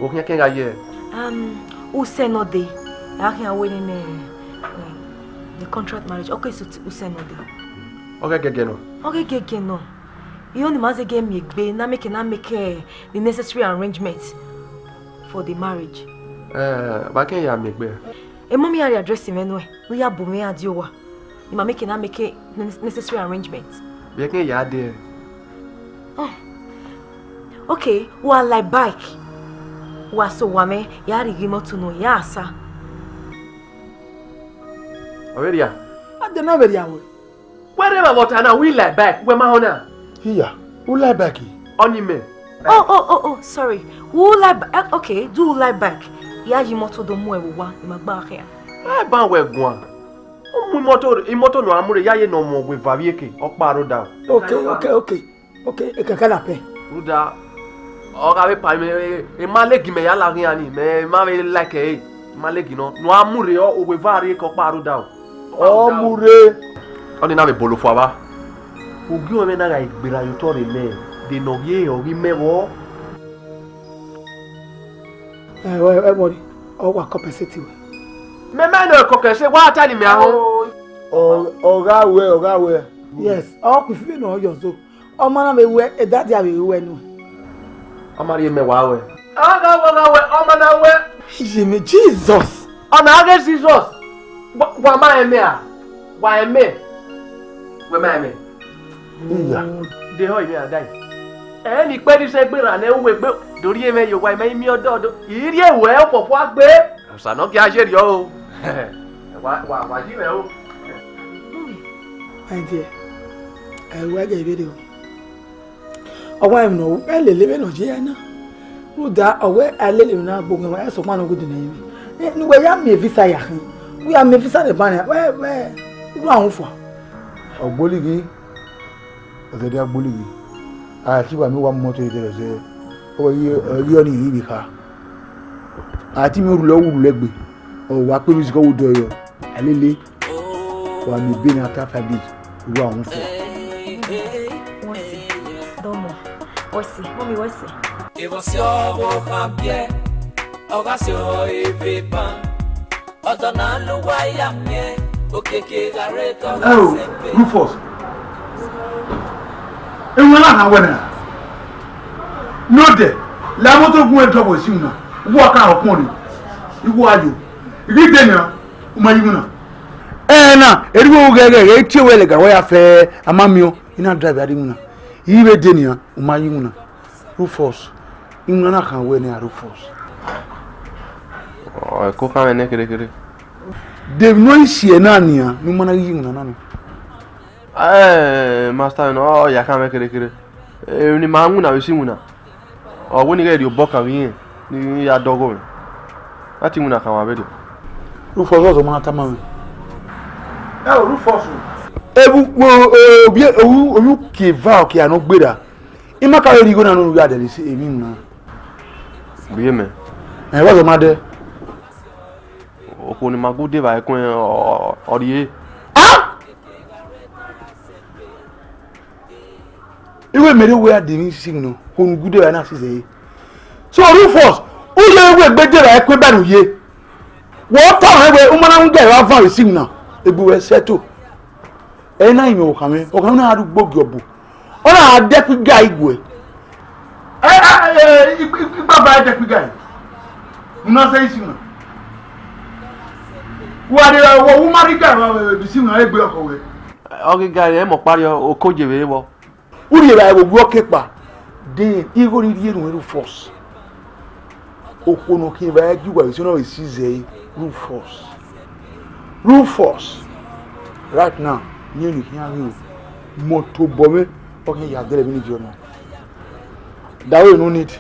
okhian kẹn gha ye. Um, usẹ nọ dee, a khian wẹ nene, eh, the contract marriage, ọ ke sẹ usẹ nọ dee. Ọ ghẹ gẹgẹ nọ. Ọ ghẹ gẹgẹ nọ. Irẹn ọni ma zẹgẹ miẹn egbe na make, na make, eh, the necessary arrangement for the marriage. Eh, vbe a kẹn ya miẹn egbe? Emọ mi ya rhie address mwẹ nuẹn, ne u ya bu mwẹ iran die owa. I ma make, na make ne-, necessary arrangement. Vbe a kẹn ya dee? Oh. Okay, wa la bike. Wa sẹ owa mwẹ, ya rhie igho imọto nuẹn, ya sa. Ọ vbe rhia? A de na vbe rhia wẹ. Wẹ rre emwa vbe ọta na, wẹ i la bike, wẹ ma họn na? Iya, u la bike? Ọni mẹ. Oh, oh, oh, oh, sorry. U la bi-, eh, okay, do u la bike? Ya yi imọto do mu ẹvbo owa, I ma gba khian. Ẹ ban wẹ guan. Mu imọto, imọto ne a mu rre ya ye ne ọ mu ọgua eva vbieke, ọkpa rhoda o. Okay, okay, okay. Okay, ekẹkẹ na pẹ. Rhoda, ọ gha vbe pa mẹ, e ma legi mẹ ya la ghian ni, mẹ ma vbe like ẹre, e ma legi nọ. Ne a mu rre, ọ, ọgua eva rrie ke ọkpa rhoda o. Ọ mu rre. Ọnii na vbe bolo fua vba. Ugie mwẹ na gha gberra ye otọ rre mẹ, de ne ọ ghi re, ọ ghi mẹ vbọ. Ẹ, ẹ, ẹ, worry, ọ wa compensate wẹ. Mẹ ma nọ compensate, wa ta ni mẹ ahọn. Ọ, ọ gha wẹ, ọ gha wẹ. Yes, ọ ku ifi vbene ọ yọ zo. Ọma na vbe wẹ, edadi a vbe wẹ nuẹn. Ọ ma rhie mẹ wa wẹ. Ọ gha wẹ, ọ gha wẹ, ọma na wẹ. Iye mẹ, Jesus. Ọ na ghe Jesus. Wa, wa ma rẹn mẹ a? Wa rẹn mẹ. Wẹ ma rẹn mẹ. Iya. De họ ivbi a da yi. Ẹ ni kpẹdẹ sẹ gberra nẹ uwu egbe do rhie mwẹ ye owa, mẹ i miẹn ọdọdọ. I rhie wẹ ọkpọkpọ gbe. Osa nọ gia ye rriọ o. Wa, wa, wa yi mwẹ o. My dear, ẹ wẹ gẹ vberriọ. Ọ wa emwi ne ọ ru, ẹ lele vbene ọ ye ẹre na. Rhunmwuda ọ wẹ a lele emwi na gbe ogiẹn, ẹ sokpan ne ọ gu dee ne ẹ rinmwian. Ẹ, ne uwẹ ya miẹn visa ya khin, uwẹ ya miẹn visa ne banẹ, wẹ, wẹ, u ru ahunmwu fua. Ọ gbolighi, ọ zẹdẹ a gbolighi. A ti wa miẹn uwa mu imọto ye dẹrẹ zẹ, ọ wẹ ghi, ọ ghi ọnii rhirhi kha. A ti miẹn urhulẹ, ọ wu urhulẹ gbe, ọ wa kpe music, ọ wu dọyọ, a lele. Wa miẹn ebe ne a ta five days, u ru ahunmwu fua. Wẹ si, dọmọ, wẹ si, mọmi wẹ si. Evbọsiọ vbe okhan biẹ, ọ gha siọ eve ban. Ọdọ na lo uwa ya miẹn, okiekie gha rre tọ gha Ẹo, sẹbe. Rufus. Ẹwẹn na na wẹ na. Nodẹ, la moto gun ẹdọ vbe esi na. Uwa ka họkpọn ni. Iwu ayo. Ghi de nian, u ma yi iwinna. Ẹna, erriọ ghẹghẹ ghẹ tie wẹ lẹga wẹ ya fẹ a ma miẹn, I na drive a rri iwinna. I vbe de nian, u ma yi iwinna. Rufus, iwinna na khan wẹ nẹ, Rufus. Ọ, ẹko khan mwẹ nẹ kherhe kherhe. De emwi ne ọ i si ẹre na nian, ne u ma na ghi yi iwinna na nọ? Ẹ, master, nọ, ọ ya khan mwẹ kherhe kherhe. Emwi ne ima winna vbe esi iwinna, ọ wẹ ne I ghẹ rhie obọ kan vbe irẹn, ne I ya dọghe mwẹ. A te iwinna khan mwa vberriọ. Rufus, ọzọ ma na tama mwẹ. Ẹ o, Rufus o. Evbu, o, o, ovbi, ovbi, ovbi uki eva, uki aro ne ọ gberra. I ma ka vbe rhie igho na ne unu ya dẹlẹ emwi na. Gbe mẹ. Ẹ, vbọzọ ma dẹ? Okhuo ne ima gu de evbare ẹkun, ọ, ọ rhie. Ah! Iwe mẹ rhe wẹ a de emwi sisi nọ, okhuo ne u gu de evbare na sisi ẹre. So Rufus, u ye wẹ egbe de evbare ẹkun ba ne u ye. Wẹ ọ tama mwẹ wẹ u ma na mu ga evba van vbe esi na, egbe ruẹ sẹto. Ẹ i na rinmwian okhanmwẹ, okhanmwẹ na gha rre ugbogie ọbo. Ọ na gha dẹkun iga iguẹ. Ẹ, ẹ, ẹ, ẹ, i, i, igbagba i dẹkun iga. Una sẹ isi una. Wa de, wa, u ma rre iga vbe isi una, egbe ọkhọ wẹ. Ọ ghi ga rẹ mẹ ọkpa rriọ, oko je vbe vbọ. U rhie evbare vbe owa ọke kpa, then igho ni rhie ruẹn Rufus. Okhuo ne ọ khian evbare gie uwa vbe esi na vbe si zẹ ẹre, Rufus. Rufus, right now, ne I khian ghe o, mẹ tobọ mwẹ, ọ khian ya dẹrẹ emwi ni viọ nọ. That way no need.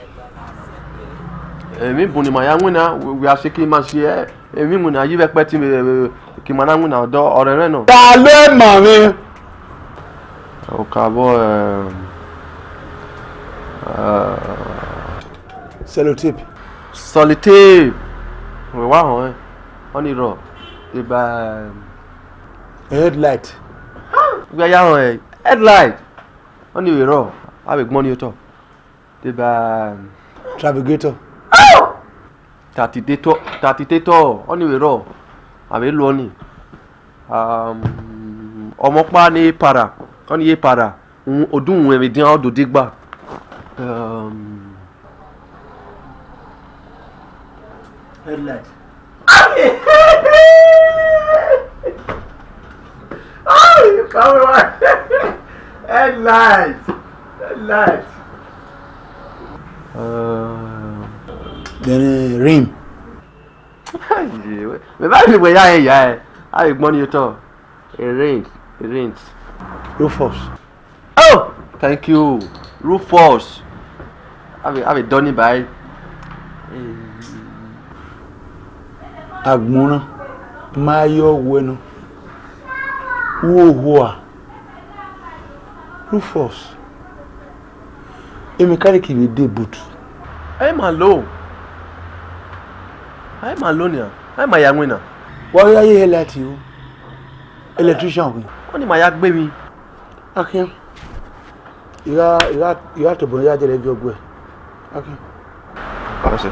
Emwi bun ne ima ya winna, we, we are shaking ma share. Emwi winna yi vbe ẹkpẹtin, ke ima na winna ọdọ ọrẹrẹ nọ. Ta lẹ ma mwẹ? Okabọ, ehm, eh, Sellotape. Sellotape. Wẹ wa họn ẹn. Ọnii rrọọ. Eba, ehm, headlight. Wẹ ya họn ẹn. Headlight. Ọnii vbe rrọọ. A vbe gbọn ni otọ. Eba, ehm, Travigator. Tatitator, tatitator, ọnii vbe rrọọ, a vbe lo ọnii. Um, ọmọ ọkpa ne para, ọnii ye para, u-, odunwẹn vbe dian ọ do degba. Um, headlight. Oh, you come on. Headlight. Headlight. Uh, then, uh, rim. Mẹ ma rhie wẹ ya rẹn ya ẹ, a vbe gbọn ni otọ. It rains, it rains. Rufus. Oh, thank you, Rufus. A vbe, a vbe dọ ni ba ẹre. Agbọn na, ma yọ wẹ nọ. Uwu owa, Rufus, e mechanic vbe de boot. Ẹ ma lo. Ẹ ma lo nian. Ẹ ma ya winna. Wa ya ye headlight ru, electrician wẹ. Ọni ma ya gbe emwi. Akhian, I gha, I gha, I gha tobọ ya dẹrẹ gie ọ guẹ. Akhian. Ọsẹ.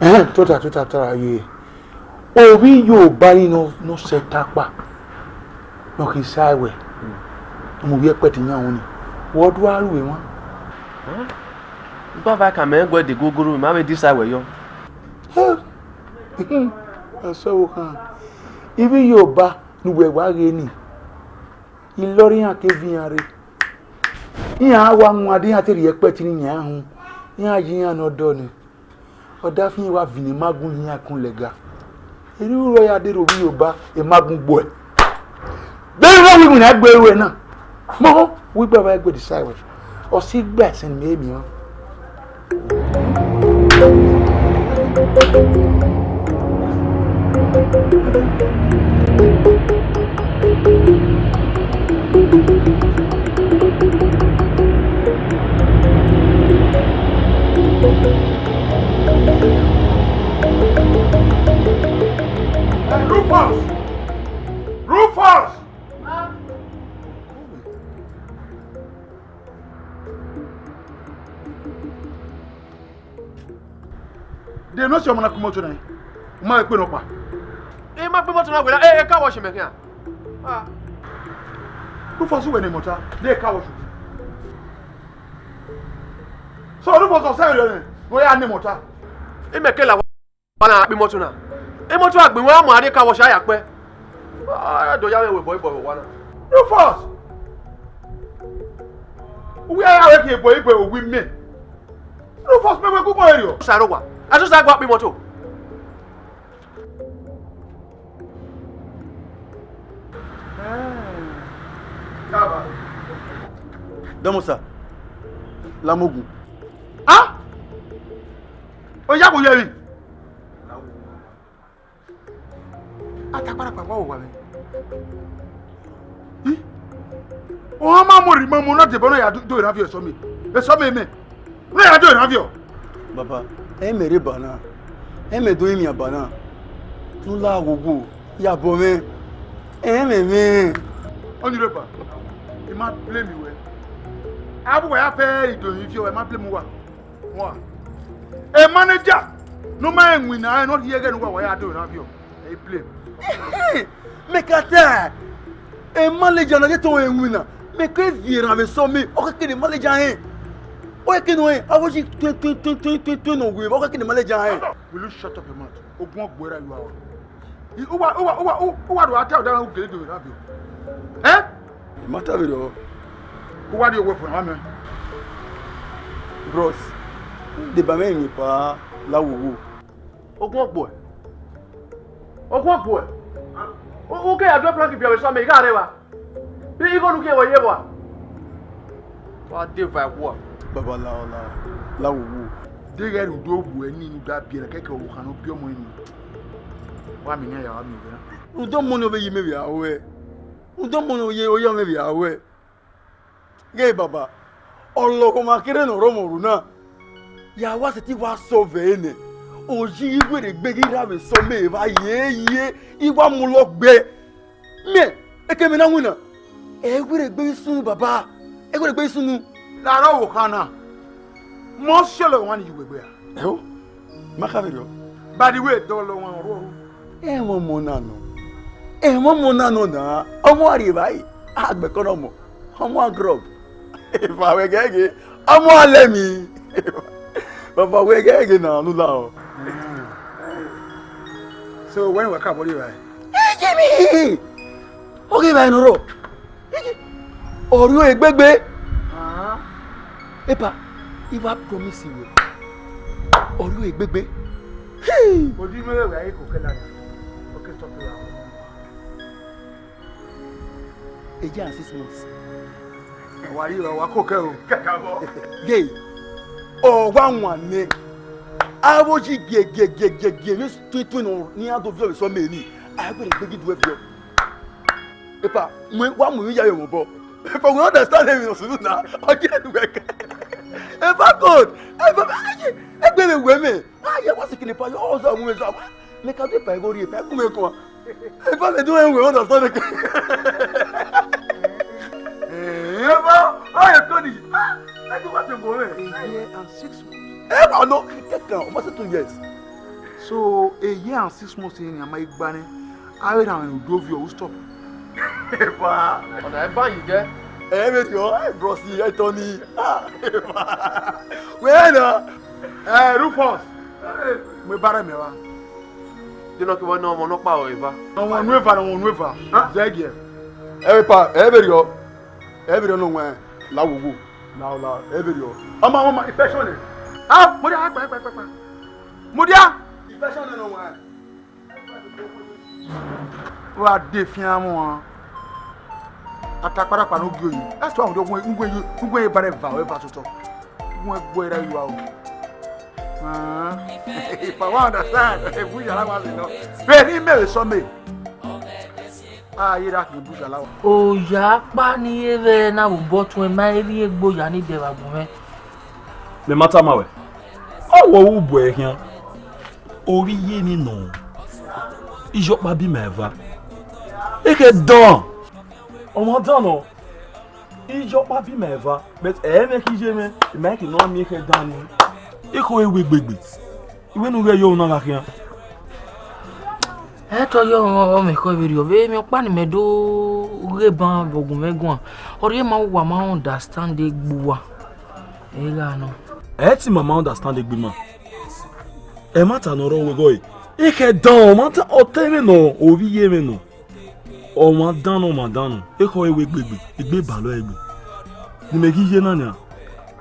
Ẹhẹn, tota, tota, tota, ye. Ovbi Iyoba ni nọ, nọ sẹ ẹta ọkpa, ne ọ khin sa ẹwẹ, ne ọ mu ovbi ẹkpẹti yan unu, wẹ ọ do ru emwa. Baba ka mẹ guẹ de gogoro, ma vbe disa ẹwẹ yọ. Ọsẹ vbe okhan, ivbi Iyoba ne uwẹ wa ghe ni, ilọrọ iran ke viọ iran rre. Iran wa wan de iran te rhie ẹkpẹti ne iran hun, iran ye iran ne ọdọ ni. Ọdafẹn wa viọ ne emagun iran kun lẹga. Erriọ ru ya de rhovbiẹ Iyoba, emagun gbuẹ. Vbene ọ wi iwinna gbe ruẹ na, mọ, wẹ igbe vbe gbe disa ruẹ. Ọ si gbe ẹsẹn ne imẹ miẹn ọẹn. Rufus! Rufus! De ne ọ si ọmọ na ku imoto na, u ma vbe kpe nọ kpa. I ma kpe imoto na wẹ na, e, e car wash mẹ khian. Ah. Rufus, wẹ ne mọta, de e car wash. So Rufus, ọ sẹ rẹ nẹ, ne ọ ya ne mọta. Imẹ ke la wa na kpe imoto na. Imoto a gbẹn wẹ, a mu a rrie car wash a ya kpẹ. A do ya mwẹ wẹ bọibọi vbe owa na. Rufus! Uwẹ a ya wẹ ke bọibọi vbe owa mẹ. Rufus, mẹ wẹ gu kọn rriọ. Sa rre owa. A tun sa gua kpe imoto. Dọmọ sa, la mu ogun. Ah! Oya kò yẹ rin. Atakparapa wa vbe owa mwẹ. Ih? Ọ ma mu rhie ima mu na deba na ya do, do erhan viọ esọmẹ. Esọmẹ mẹ. Na ya do erhan viọ. Baba, ẹ i mẹ rre eba na. Ẹ i mẹ do imian eba na. Ne u la ghwoghwo, ya bọ mwẹ. Ẹ i mwẹ mwẹ. Ọni rre eba, I ma blame wẹ. Avbe uwa ya fẹ ido emwi viọ, I ma blame uwa. Wa. E manager ne u ma rẹn winna rẹn ne ọ rhie ẹghẹ ne uwa wa ya do erhan viọ, ẹ i blame. Ehe, mẹ ka ta, e manager na ye to rẹn winna, mẹ ke viọ erhan vbe esọmẹ, ọ keke ne manager rẹn. Ọ keke ne ọ rẹn, avbe uyi tuẹn tuẹn tuẹn tuẹn tuẹn tuẹn ne ọ wu emwa, ọ keke ne manager rẹn. Will you shut up your mouth? Ogun ọgbo ẹre you are. I, uwa, uwa, uwa, u-, uwa do a ta ọdara u gele do erhan viọ. Eh? I ma ta vberriọ. Uwa rrie owẹ fo na mẹ. Bros, deba mwẹ emwi epa la wowo. Ogun ọgbo ẹ. Ogun ọgbo ẹ. U, u ke ya do plank biẹ vbe sọ mẹ, I gha rre evba. I, igho ne u khian vbe ye vba. Wa de va ẹkhuẹ. Baba la, la, la wowo. Deghẹ rhunmwuda owa ẹre ne u da biẹ na, kẹkẹ ọvbokhan ne ọ biẹ ọmọ ẹre nii. Wa miẹn iran ya wa miẹn vbe na. Rhunmwuda ọmọ ne ọ vbe ye imẹ vbe a ruẹ. Rhunmwuda ọmọ ne ọ ye, ọ ya mwẹ vbe a ruẹ. Ghe baba, ọlọghọmwa kherhe ne ọ rre ọmọ ru na, ya wa sẹtin wa sẹ ọvbẹ ẹre nẹ, oyi ghi werriegbe ghi rra vbe sẹ ọmọ evba ye ye, I wa mu lọ gbe. Mẹ, ekẹ mẹ na winna, ẹ i werriegbe ghi sunu baba, ẹ i werriegbe ghi sunu. Larọ vbe okhan na, mẹ ọ si ọlọghọmwa ni ye uwẹ gbe ra? Ẹo, ma kha vberriọ. By the way, dọlọ ọmwa ọrhuọrhu. Ẹmwẹ ọmọ na nọ, ẹmwẹ ọmọ na nọ na, ọmọ a rhie evbare, a gbẹkọ ne ọmọ, ọmọ a grub. Efa wẹ ghẹ ghe, ọmọ a lẹ emwi. Baba wẹ ghẹ ghe na, ne u lahọ. So, wẹ ne wa ka bọ rhie evbare? Ẹ ye emwi, ọ ghe evbare ne ọ rrọọ. Ọ rrie egbegbe. Ah. Epa, I wa promise wẹ, ọ rrie egbegbe. Hey! Odi mwẹ vbe a ye koko lana, ọ ke stop ya. A year and six months. Wa rri wa, wa koko o. Kakabọ. Ghe, ọ wa wan nẹ. Avbe oyi gie, gie, gie, gie, gie, ne tuẹn tuẹn nọ, ne iran do viọ vbe sọ mẹ ni. A wẹ ne egbe ghi do ẹviọ. Epa, mu, wa mu ya yo mo bo. Epa, we understand him no sunu na. Again, we. Epa God. Epa, aye, egbe me we me. Aye, wa sikini pa yo, o za mu me za. Me ka de pa ego ri, pa ku me ko. Epa, me do we understand. Epa, aye, Tony. Ah, I do what you go. A year and six months. Epa, no, take am. Almost two years. So, a year and six months in, am I gbanny? Avbe erha mwẹ ne u do viọ, u stop. Epa. Ọna eva yi dẹ. Ẹ vbe riọ, ẹ, bros, ẹ, Tony. Ah, epa. Wẹ na. Ẹ, Rufus. Mu eba rẹ mẹ vba. Dena ke vbọ ne ọmọ nọkpa ro eva. Ọmọ nu eva, ọmọ nu eva. Zẹ giẹ. Ẹ, epa, ẹ vbe riọ. Ẹ vbe riọ ne ọ wẹn la wowo. La, la, ẹ vbe riọ. Ọmọ, ọmọ, infection nẹ. Ah, mo dia, pa, pa, pa, pa. Mo dia. Infection nẹ ne ọ wẹn. Wa de fian mu wan. Atakparakpa ne u gie oyi. That's why we don't, we, we, we, we buy a vow, a vow to talk. We go there, you are. Ah, if I want understand, if we are, I want to know. Very me, so me. Ah, ye ra ke buza la wa. Oya kpa ni ye vbe na vbe obọ tuẹn ma erriegbe oya ni dẹ vbe agbọn mwẹ. Mẹ ma tama wẹ. Ọ wẹ u bu ẹ khian. Ovbi iye ni nọ. Iyọkpa bi ma eva. Ekhẹ dan. Ọmwa dan nọ. Iyọkpa bi ma eva. But ẹ mwẹ khin ye mwẹ. Mike nọ miẹn ekhẹ dan ni. Ekhọe wẹ gbegbe. Iwẹ ne u ghẹ yo na gha khian. Ẹ tọ yọ, ọ mẹ khọ vberriọ, vbe emwi ọkpa ni mẹ do ghe ban vbe ọgumwẹ guan, ọ rhie ma uwa ma understand egbe uwa. Ẹ gha nọ. Ẹ ti ma ma understand egbe ima. Ẹmwata ne ọ rre ọghe ẹre, ekhẹ dan ọmwa ta, ọ ta ẹmwẹ nọ, ovbi iye mwẹ nọ. Ọmwa dan nọ, ọmwa dan nọ, ekhọe wẹ gbegbe, egbe balọ egbe. Ne imẹ ghi ye na nian,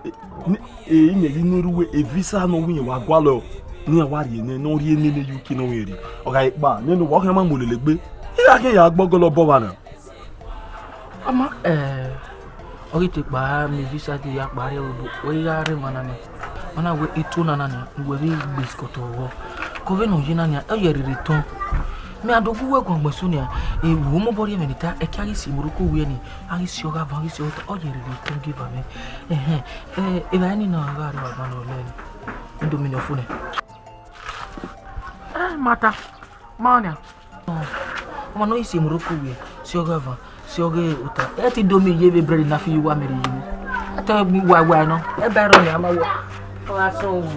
e, ne, e, imẹ ghi ne erha uwẹ, e visa ne ọ wẹ irẹn wa gualọ, ne iran wa rhie nẹ, ne ọ rhie nene ye uki ne ọ wẹ rhie. Ọ gha kpa, nene uwa khian ma mu lele egbe. I gha khian ya gbe ọgọlọ obọ vba na. Ọ ma, eh, ọ ghi te kpa, mẹ visa te ya kpa rre obo, ọ ghi gha rre emwa na nẹ. Ọ na wẹ eto na na nian, uwẹ vbe gbe skọtọ vbọ. Ke ọ vbe ne ọ ye na nian, ọ ye rhirhi tọn. Mẹ a do gu uwẹ guan gbẹn so nian, e, wo mobọ rhie mwẹ ne ta, ẹki a ghi si Morocco wiẹ ni, a ghi si ọgha van, a ghi si ọta, ọ ye rhirhi tọn gie ba mwẹ. Ẹhẹn, eh, evbare ni na gha rre ọgha van ne ọ lẹ ni. Indomie ne ọ fo nẹ. Eh, mata, ma nian. Ọmọ ne ọ i si Morocco wiẹ, si ọghe avan, si ọghe ota. Ẹ ti do miẹn iye vbe bread na fi ye uwa mẹ rre iye. A te gbe uwa uwa nọ. Ẹ ba rọ nian ma wẹ. Ọ gha sọn wu.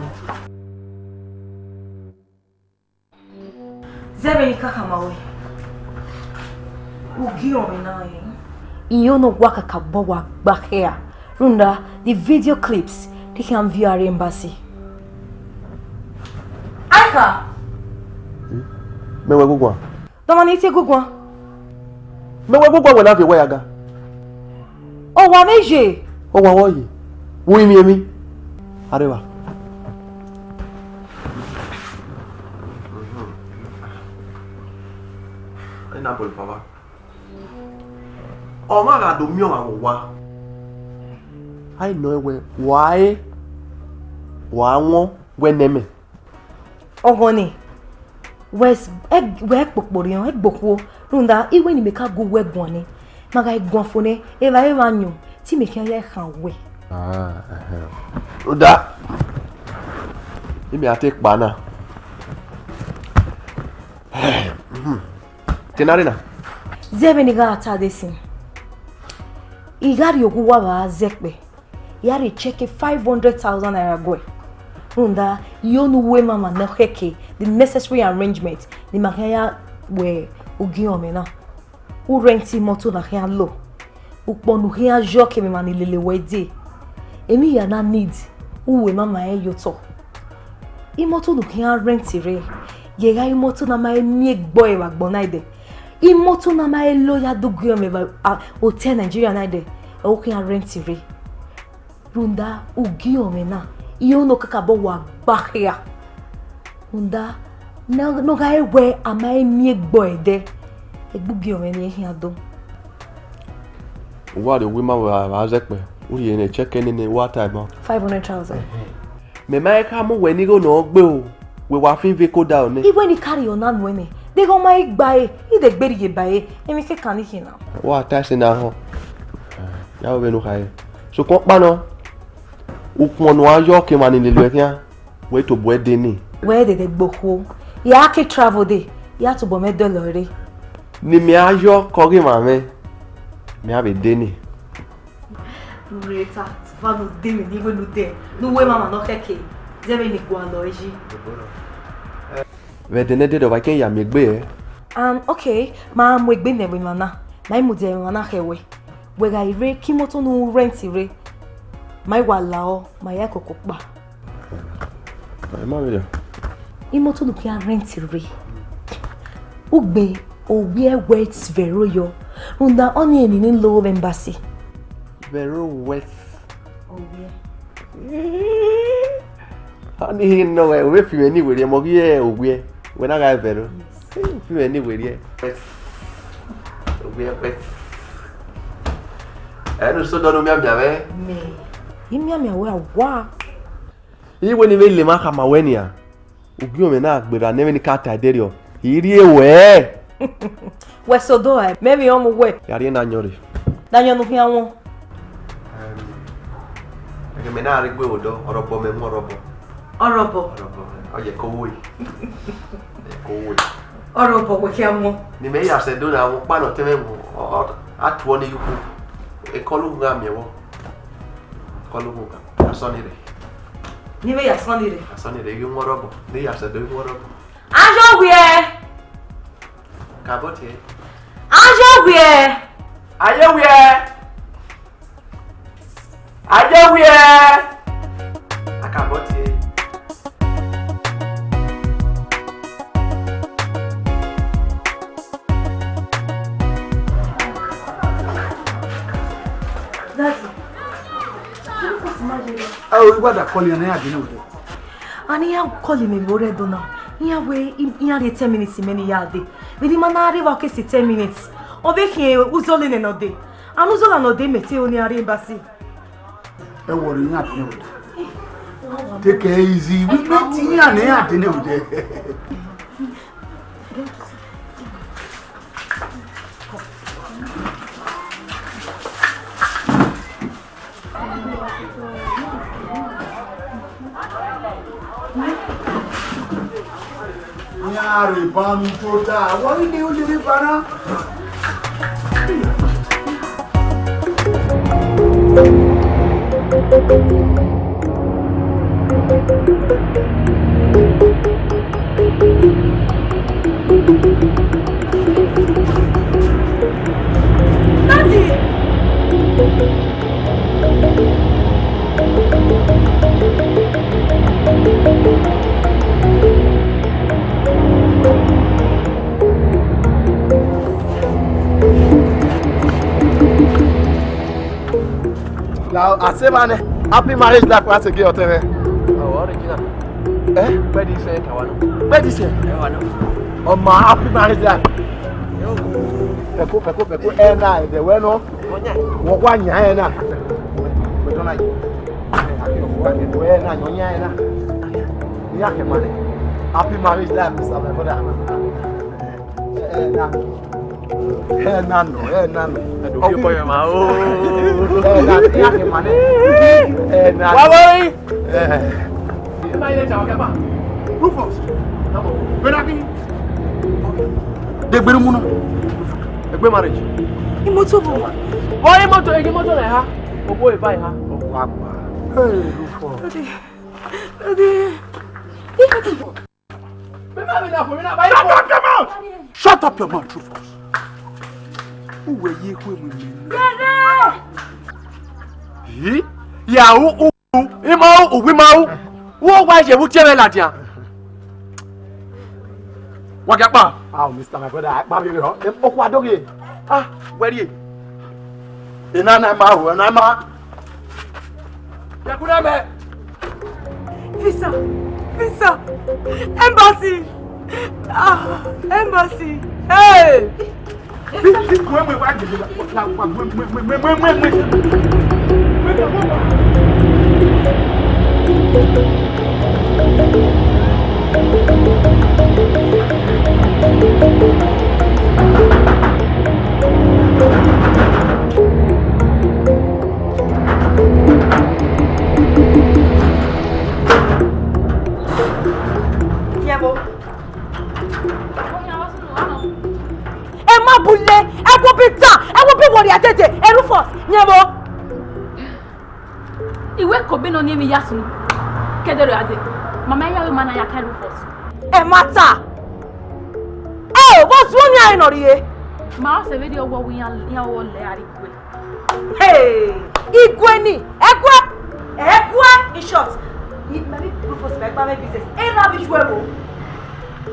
Zẹ vbene I ka khama ruẹ, u gie ọmwẹ na rẹn. Iyẹn ọnọwa kakabọ wa gba khẹ ra, rhunmwuda the video clips te khian viọ aro embassy. Aika! Mẹ wẹ guguan. Dọmọ ne I tie guguan. Mẹ wẹ guguan wẹ na viọ wẹ ya ga. Ọ wa vbe ye. Ọ wa wọ ye. Wo imi emi. Areva. Ena bol papa. Ọmwa gha do miẹn ọmwa vbe owa. A i nọ ẹn wẹ, wa re, wa wọn wẹ nẹ mẹ. Ọghọ nẹ, wẹ s-, ẹ, wẹ kpokpo rhiọn, ẹ gbokhuo, rhunmwuda iwẹ ne imẹ ka gu uwẹ guan nẹ, ma gha guan fo nẹ, evbare mwa yọn, te imẹ khian ya khan wẹ. Ah, ẹhẹn. Rhunmwuda, imẹ a te kpa na. Te na rre na. Zẹ vbene I gha ta dee sin. I gha rrie owa uwa vbe a zẹ kpẹ, I gha rhie check five hundred thousand naira guẹ. Rhunmwuda, I ho ne uwu emama ne ọ khẹke, the necessary arrangement ne ima khian ya wẹ ugie ọmwẹ na. U rent imọto na khian lo. Ukpọn ne u khian yọ kevbe emwa ni lele wẹ dee. Emwi hia na need, u ru emama rẹn ye otọ. Imọto ne u khian rent rre, ye gha imọto ne a ma he miẹn egbe ọre vbe agbọn na ẹdẹ. Imọto ne a ma he lo ya do gie ọmwẹ vbe, a, hotel Nigeria na ẹdẹ, ẹ u khian rent rre. Rhunmwuda ugie ọmwẹ na, I ho ne ọ kakabọ wa gba khia. Rhunmwuda ne, ne ọ gha re wẹ a ma he miẹn egbe ọre ẹdẹ, egbe ugie ọmwẹ ni khian do. Uwa rrie owa ima vbe a zẹ kpẹ, u rhie ne check nene wa ta ẹmọ. Five hundred thousand. Mẹ ma he khama uwẹ ne igho ne ọ gbe o, wẹ wa fin ve koda nẹ. Iwẹ ni ka rhie ọna nuẹn nẹ, deghẹ ọ ma he gba ẹre, I De gbe rhie ba ẹre, emwi kherhe ni khin na. Wa ta ẹse na họn. Ya vbe ne u kha re. Sokpan ọkpa nọ, ukpọn ne uwa yọ ke emwa ni lele uẹ khian, wẹ tobọ ẹre de ni. Wẹ dede gbe okhuo, ya ke travel de, ya tobọ mwẹ dọlọ rre. Ne imẹ a yọ ke ọghe emwa mwẹ, mẹ a vbe de ni. Reta, va ne u de emwi ne I wẹ ne u de, ne u wẹ emwa nọ khẹke, zẹ vbene I gualọ ẹre yi. Vbe ẹdẹ ne ẹdẹdẹ, wa i ke ya miẹn egbe ẹre. Um, okay, ma mu egbe ne ẹvbo emwa na, ma i mudia ẹmwẹ emwa na khẹ wẹ. Wẹ gha i rre ke imoto ne u rent rre, ma i wa la ọ, ma ya koko kpa. Ẹ ma vberriọ. Imoto ne u khian rent rre, ugbe ovbiẹ wet vbe ẹro yọ, rhunmwuda ọnii eni ni logho vbe embassy. Vbe ẹro wet. Ovbiẹ. Ọnii nọ, wẹ, wẹ fi mwẹ ne werriẹ, mẹ ọ ghi re ovbiẹ, wẹ na gha vbe ẹro. Yes. Fi mwẹ ne werriẹ. Ovbiẹ wet. Ẹ ne u sẹ odọ ne u mianmian mwẹ? Mẹ, I mianmian wẹ a wa. I wẹ ne I vbe le emwa khama wẹ nian, ugie mwẹ na gberra ne ẹmwẹ ne I ka ta ẹdẹrriọ, I rhie wẹ. Wẹ sẹ odọ ra, mẹ vbe rẹn mu wẹ. Ya rhie ne a yọn rre. Ne a yọn ne u khian wọn. Ẹghẹ mẹ na rre egbe odọ, ọrọbọ mẹ mu ọrọbọ. Ọrọbọ. Ọrọbọ, ọ ye ko wo yi. Ko wo yi. Ọrọbọ wẹ khian wọn. Ne imẹ ya sẹ do na wọn kpa nọ te mwẹ mu, ọ, ọ, a tuọ ne iyuku. Ekọlọ gha miẹn vbọ. Ekọlọ gha. Asọn ni rre. Ne imẹ ya asọn ni rre. Asọn ni rre, ghi wọn ọrọbọ. Ne ya sẹ do ghi wọn ọrọbọ. Ajo wiẹ. Ka bọ tie. Ajo wiẹ. Aye wiẹ. Aye wiẹ. A ka bọ tie. Daddy, can you come to my room? Ẹ o, I wa da call iran ne iran dee ne odẹ. And iran call mẹ vbe orẹ do na. Iran wẹ iran rhie ten minutes mẹ ne I ya dee. Vbene I ma na rre evba ke si ten minutes, ọ vbe khian uzọla nẹ ne ọ dee. And uzọla ne ọ dee mẹ te ro ne iran rrie embassy. Ẹ wọrọ iran dee ne odẹ. Take it easy. We meet iran ne iran dee ne odẹ. Iran rre ban tota, wẹ I le, u le rre ban na. Daddy! Now, I say, man, happy marriage life once again, whatever. Oh, original. Eh? Where this, eh, Kawano? Where this, eh? Kawano. Oh, my happy marriage life. Yo. Pẹko, pẹko, pẹko. Eh, na, the way no. Wọ́n wá yàn ẹ́ náà. Pẹ̀tọ́ náà yìí. Ẹ náà, yàn yàn ẹ́ náà. Ní àkẹ́mọ́ rẹ̀. Happy marriage life, Mister My brother. Ẹ náà. Ẹ náà nọ, ẹ náà nọ. Ẹ dùn bí ọkọ yẹn máa ó. Ẹ náà, ní àkẹ́mọ́ rẹ̀. Ẹ náà. Wá wọ́n rí. Ẹ. Ẹ máa yẹ jà ọ̀gá bá. Rufus. Bẹ́ẹ̀ ni. Degbe ni mu na. Egbe marriage. Imoto bo. Wọ imoto, imoto na ha. Obo eva ha. Ọkọ agba. Hey, Rufus. Daddy. Daddy. Shut up your mouth. Shut up your mouth, Rufus. Uwe ye kwe mu mi. Yi? Ya u u u ima u u ima u. Wo wa ye wu tie me ladian. Wa ga pa. Ah, Mister My brother, I pa bi ho. Em, okwa doge. Ah, where ye? Ena na ma ho, na ma. Ya kuna me. Visa, visa, embassy. Ah, embassy. Hey! Bule, ẹwo bi ta, ẹwo bi wọrria dede, Rufus, yẹn vbo? Iwẹ kobọ nọ ne emwi ya sunu, kẹdẹrẹ a dee, mama ya wẹ ma na ya kan Rufus. Ẹ ma ta. Ẹ o, vbọ zuọ ni a nọ rrie? Ma ọ sẹ vberriọ wẹ iran, iran vbe lẹ a rrie igue. Hey, igue ni, ẹguẹ, ẹguẹ, in short, I, mẹ ni Rufus mẹ gba mwẹ business, erha vbe yu ẹvbo.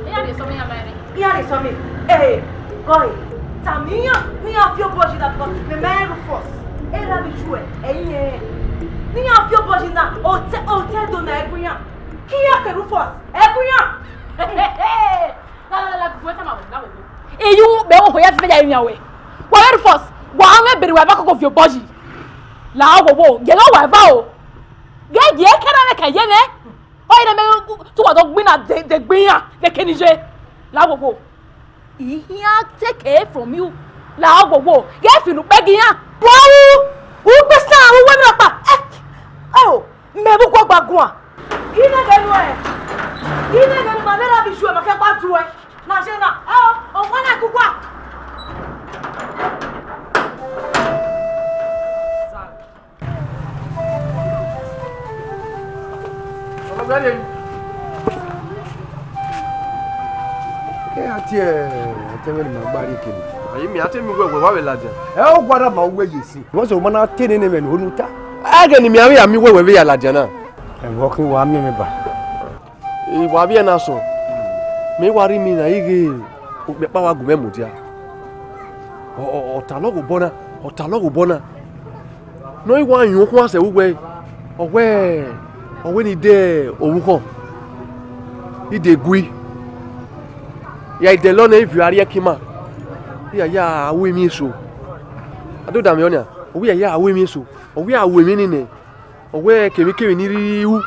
Iran rhie sọmọ iran ma rẹn. Iran rhie sọmọ, eh, gọe, tama iran ne iran fi obọ yi na because mẹ ma rẹn Rufus, erha vbe yu ẹ, ẹyin ẹnrẹn. Ne iran fi obọ yi na, otẹ, otẹ do na ẹgu iran. Ke iran ke Rufus, ẹgu iran. La, la, la, gugu ẹn tama wẹ, la wẹ. Eyu, mẹ wo hoya fẹfẹ ya emwi a wẹ. Wa wẹ Rufus, wa mwẹ beri wa ba koko viọ obọ yi. La wo wo, yẹ ghe wa eva o. Ghe ye kẹrẹ mwẹ kẹ ye mwẹ. Ọ i re mẹ tu wa do gbinna de, de gbe iran, de keni ye. La wo wo. I hian take away from you. La wo wo. Ghe fi unu kpẹ gi iran. Wa u, u gbe sa, u wẹ mi ọkpa. Eh, oh, mẹ vbe ugbọgba guan. Ine ghẹ nuẹn. Ine ghẹ nuẹn, ma vbe ra vbe isu ẹmwẹ kẹkpa du ẹ. Na je na. Ẹ o, ọmọ na kugua. Ẹ a tie, a tie mwẹ ne ima gba rrie ekele. Ayi mi, a te mi wẹ wẹ wa vbe ladian. Ẹ o, guara ma uwẹ ye si. Wọ́n sọ ma na te nene mẹ ne onu ta. Ẹghẹ ne mẹ a vbe ya miẹn uwẹ wẹ vbe ya ladian na. Ẹvbo khin wa miẹn mwẹ ba. I wa vbiẹ na sọn, mẹ wa rhie imina ighẹ okpia ẹkpa wa gu mwẹ mudia. Ọ, ọ, ọ talọ ghe obọ na, ọ talọ ghe obọ na. Ne ọ i wa yọn ukhuan sẹ vbe uwẹ, ọ wẹ, ọ wẹ ne I de ovbukhọn, I de gui, ya idẹlọ nẹ I viọ ariẹ ẹki ima, I ya ya ru emwi eso. A do danmwẹ ọnia, ọ wẹ I ya ya ru emwi eso, ọ wẹ I ya ru emwi nii nẹ. Ọ wẹ kemwikemwi ne I rhirhi ru,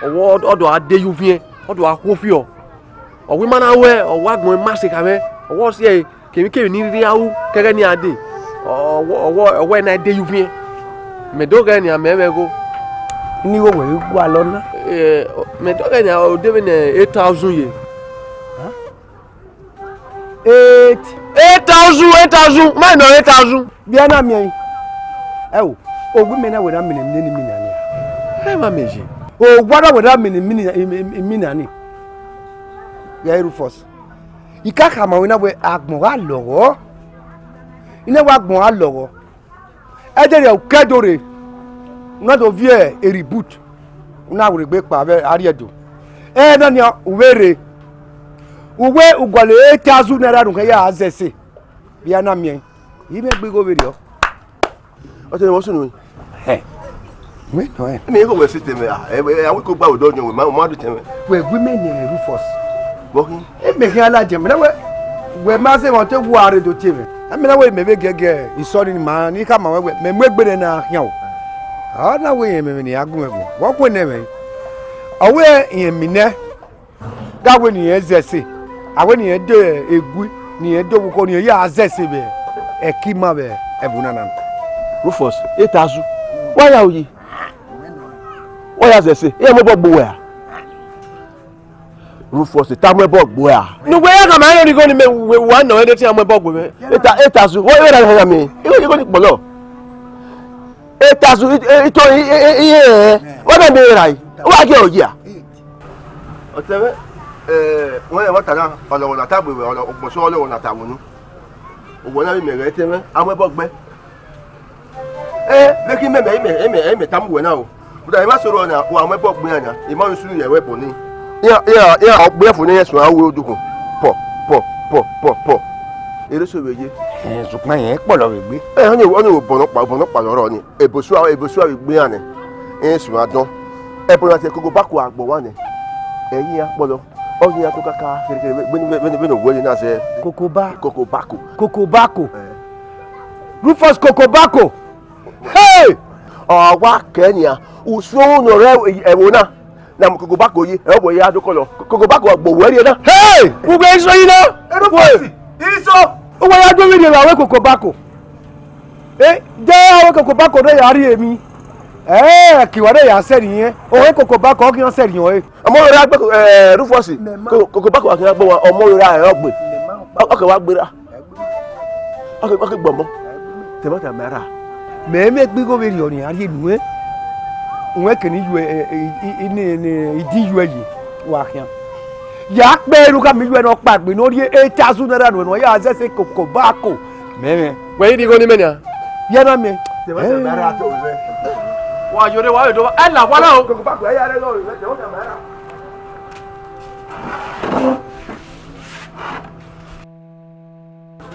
ọ wẹ ọ do a de ye uviẹn, ọ do a khuo fiọ. Ọ wẹ ima na ruẹ, ọ wẹ agbọn ima sẹ kha mwẹ, ọ wẹ ọ siẹe kemwikemwi ne I rhirhi a ru ke ẹghẹ ne iran dee, ọ wẹ, ọ wẹ, ọ wẹ na de ye uviẹn. Mẹ do ghẹ nian, mẹ mwẹ igho. Ne igho wẹ vbe gualọ na? Eh, mẹ do ghẹ nian, ọ de vbe ne eight thousand ye. Eight. Eight thousand, eight thousand, ma nọ eight thousand. Vbe a na miẹn? Ẹ o, owa imẹ na wẹ na mene emwi ne I mina nian. Ẹ ma mẹ ye. Owa na wẹ na mene emwi ne I, I, I mina ni. Ya Rufus. I ka khama ruẹ na wẹ agbọn gha lọghọ. I na wẹ agbọn gha lọghọ. Ẹdẹrriọ ukẹdo rre, u na do viẹ eribut, u na werriegbe kpa vbe Ariẹdo. Ẹna nian u vbe rre, u wẹ u gualọ eight thousand naira ne u khẹ ya zẹ ẹse, vbe a na miẹn, I mwẹ gbe igho vberriọ. Ọtẹn mwẹ, ọ sunu. Hẹ, wẹ nọ ẹ. Ẹ miẹn igho wẹ sẹ tẹn mwẹ, a, ẹ, ẹ, a wẹ ko gba odọ yọn wẹ, ma, ma do tẹn mwẹ. Wẹ gu imẹ nẹ Rufus. Vbọ khin? Imẹ khian ladian, mẹ na wẹ, wẹ ma zẹ emwa te wa rre do tie mwẹ. A mẹ na wẹ mẹ vbe giẹgiẹ isọni ne ima ni khama ruẹ wẹ, mẹ mu egbe nẹ na khian o. A na wẹ irẹn mẹ ne a gu mwẹ guan. Vbọ khuẹ nẹ mwẹ? Ọ wẹ irẹn mi nẹ, gha wẹ ne irẹn zẹ ẹse, a wẹ ne irẹn de egui, ne irẹn de oghugho, ne irẹn ya zẹ ẹse vbe ẹki ima vbe ẹvbo na na. Rufus, eight thousand. Wa ya oyi. Wa ya zẹ ẹse, iran mu ẹbọ gbe uwẹ a? Rufus, te a mu ẹbọ gbe uwẹ a? Ne uwẹ ya khama ẹre igho ni mẹ, uwẹ wa nọ ẹre te a mu ẹbọ gbe mwẹ. Eta, eta su, wẹ ra hia mẹ. Igho, igho ni kpọlọ. Eta su, i, i, ito, i, i, i, i, eh, wa na mẹ ra i. Wa ghe oyi a? Ọtẹn mwẹ, eh, wẹ, wa ta na, ọlọghọ na ta gbe wẹ, ọlọ-, ọgbọsọ ọlọghọ na ta wunu. Owẹ na vbe mẹ ghẹ ẹtẹn mwẹ, a mu ẹbọ gbe. Ẹ, vbe khin mẹ, mẹ, mẹ, mẹ, mẹ tama uwẹ na o. Rhunmwuda emwa sẹ orọ na, wa mu ẹbọ gbe iran nia, emwa ni sunu ye ẹvbo ẹbọ nii. Iran, iran, iran ọ gbe ẹfo ne iran suẹn ru odukhun. Pọ, pọ, pọ, pọ, pọ. Eroso vbe ye. Ẹ, sokpan irẹn kpọlọ vbe egbe. Ẹ, ọni, ọni obọ nọkpa, obọ nọkpa lọrọ ni. Ebo sua, ebo sua vbe egbe iran nẹ. Irẹn suẹn adọn. Ẹbọ na te koko bako agbọn wa nẹ. Ẹ i iran kpọlọ. Ọ ghi iran to kaka kherhe kherhe vbe, vbe, vbe, vbe ne owẹ ye na zẹ. Kokoba. Kokobako. Kokobako. Ẹ. Rufus Kokobako. Hey! Ọ wa kẹ nian, usun ne ọ rre ẹvbo na, na mu Kokobako yi, ẹ, ọ wẹ ya do kọlọ. Kokobako gbe owẹ rrie na. Hey! Ugbe iso yi na. Erufasi, iso. Uwẹ ya do vberriọ vbe aro Kokobako. Eh, de aro Kokobako rre ya rrie emwi. Eh, ke wa rre ya sẹrriọ irẹn. Ọre Kokobako ọ khian sẹrriọ ẹre. Ọmọ rẹ ra gbe, eh, Rufus. Mẹ ma. Ko-, Kokobako wa khian gbe wa, ọmọ rẹ ra ẹ ọ gbe. Mẹ ma. Ọ, ọ kẹ wa gbe ra. Ọ ke, ọ ke gbọmọ. Tẹmwata ma ra. Mẹ mwẹ gbe igho vberriọ ne iran rhie nuẹn. Uwẹ kene iyuẹ, ẹ, ẹ, ẹ, ẹ, ne, ne, idin iyuẹ yi, wa khian. Ya kpe ru khama iyuẹ ne ọ kpaegbe ne ọ rhie eight thousand naira nuẹn ne ọ ya zẹ ẹse koko bako. Mẹ mwẹ. Wẹ i rhie igho ne imẹ nian? Ya na mẹ. Tẹmwata ma ra tọ vbe. Wa yore, wa yore, ẹ la wa na o. Koko bako, ẹ ya rẹ lọ, tẹmwata ma ra.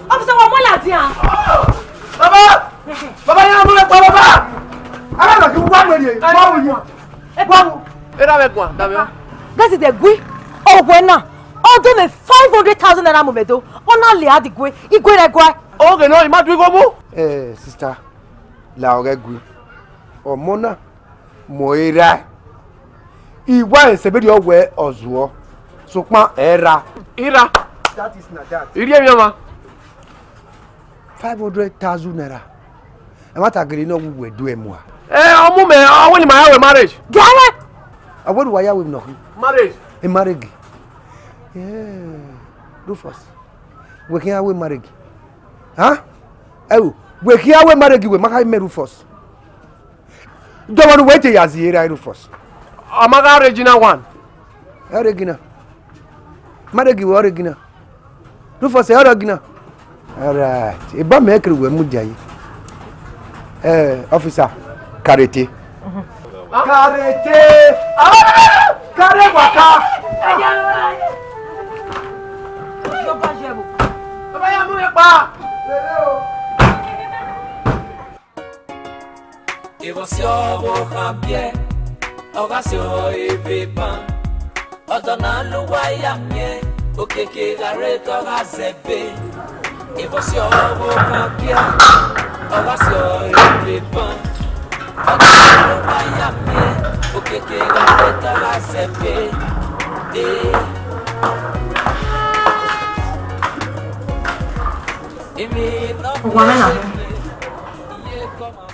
Officer, wa mu ladian. Baba! Baba, ya mu pa, baba! Ara na ki wa mẹ ye. Wa wo ye. Wa wo. Era vbe guan, da vbe. Gẹsi de gui, ọwẹ na, ọ do mwẹ five hundred thousand naira mu mẹ do, ọ na lẹ a di gue, igue rẹ gua. Oge nọ, I ma du igho mu. Eh, sister, la ọghẹ gui. Ọmọ na, mu ẹre ra. I wa ẹse vberriọ wẹ ọ zuọ, sokpan ẹ ra. I ra. That is na that. I rhie emwi ọmwa. Five hundred thousand naira. Ẹmwata gele ne ọ wu wẹ do ẹ mua. Ẹ, ọ mu mẹ, ọ wẹ ne ima ya wẹ marriage. Gẹrẹ. Ọ wẹ ne uwa ya wẹ emwi nọ khin. Marriage. E marriage. Yeah. Rufus. Wẹ khian wẹ marriage. Ha? Ẹo, wẹ khian wẹ marriage wẹ ma kha mẹ Rufus. Dọmọ ne uwẹ te ya zie ra Rufus. Ọ ma gha Regina one. Ẹ Regina. Ma Regi wẹ Regina. Rufus ẹ Regina. All right. Eba mẹ kere wẹ mu dia yi. Eh, officer, karete. Karete. Kare waka. Baba ya mu pa. Evbọsẹ ọvbokhan biẹ, ọ gha sẹ eve ban. Ọdọ na la uwa ya miẹn, okiekie gha rre te ọ gha zẹbe. Evbọsẹ ọvbokhan biẹ, ọ gha sẹ eve ban. Ọdọ na la uwa ya miẹn, okiekie gha rre te ọ gha zẹbe. Eh. Uwa mwẹ na.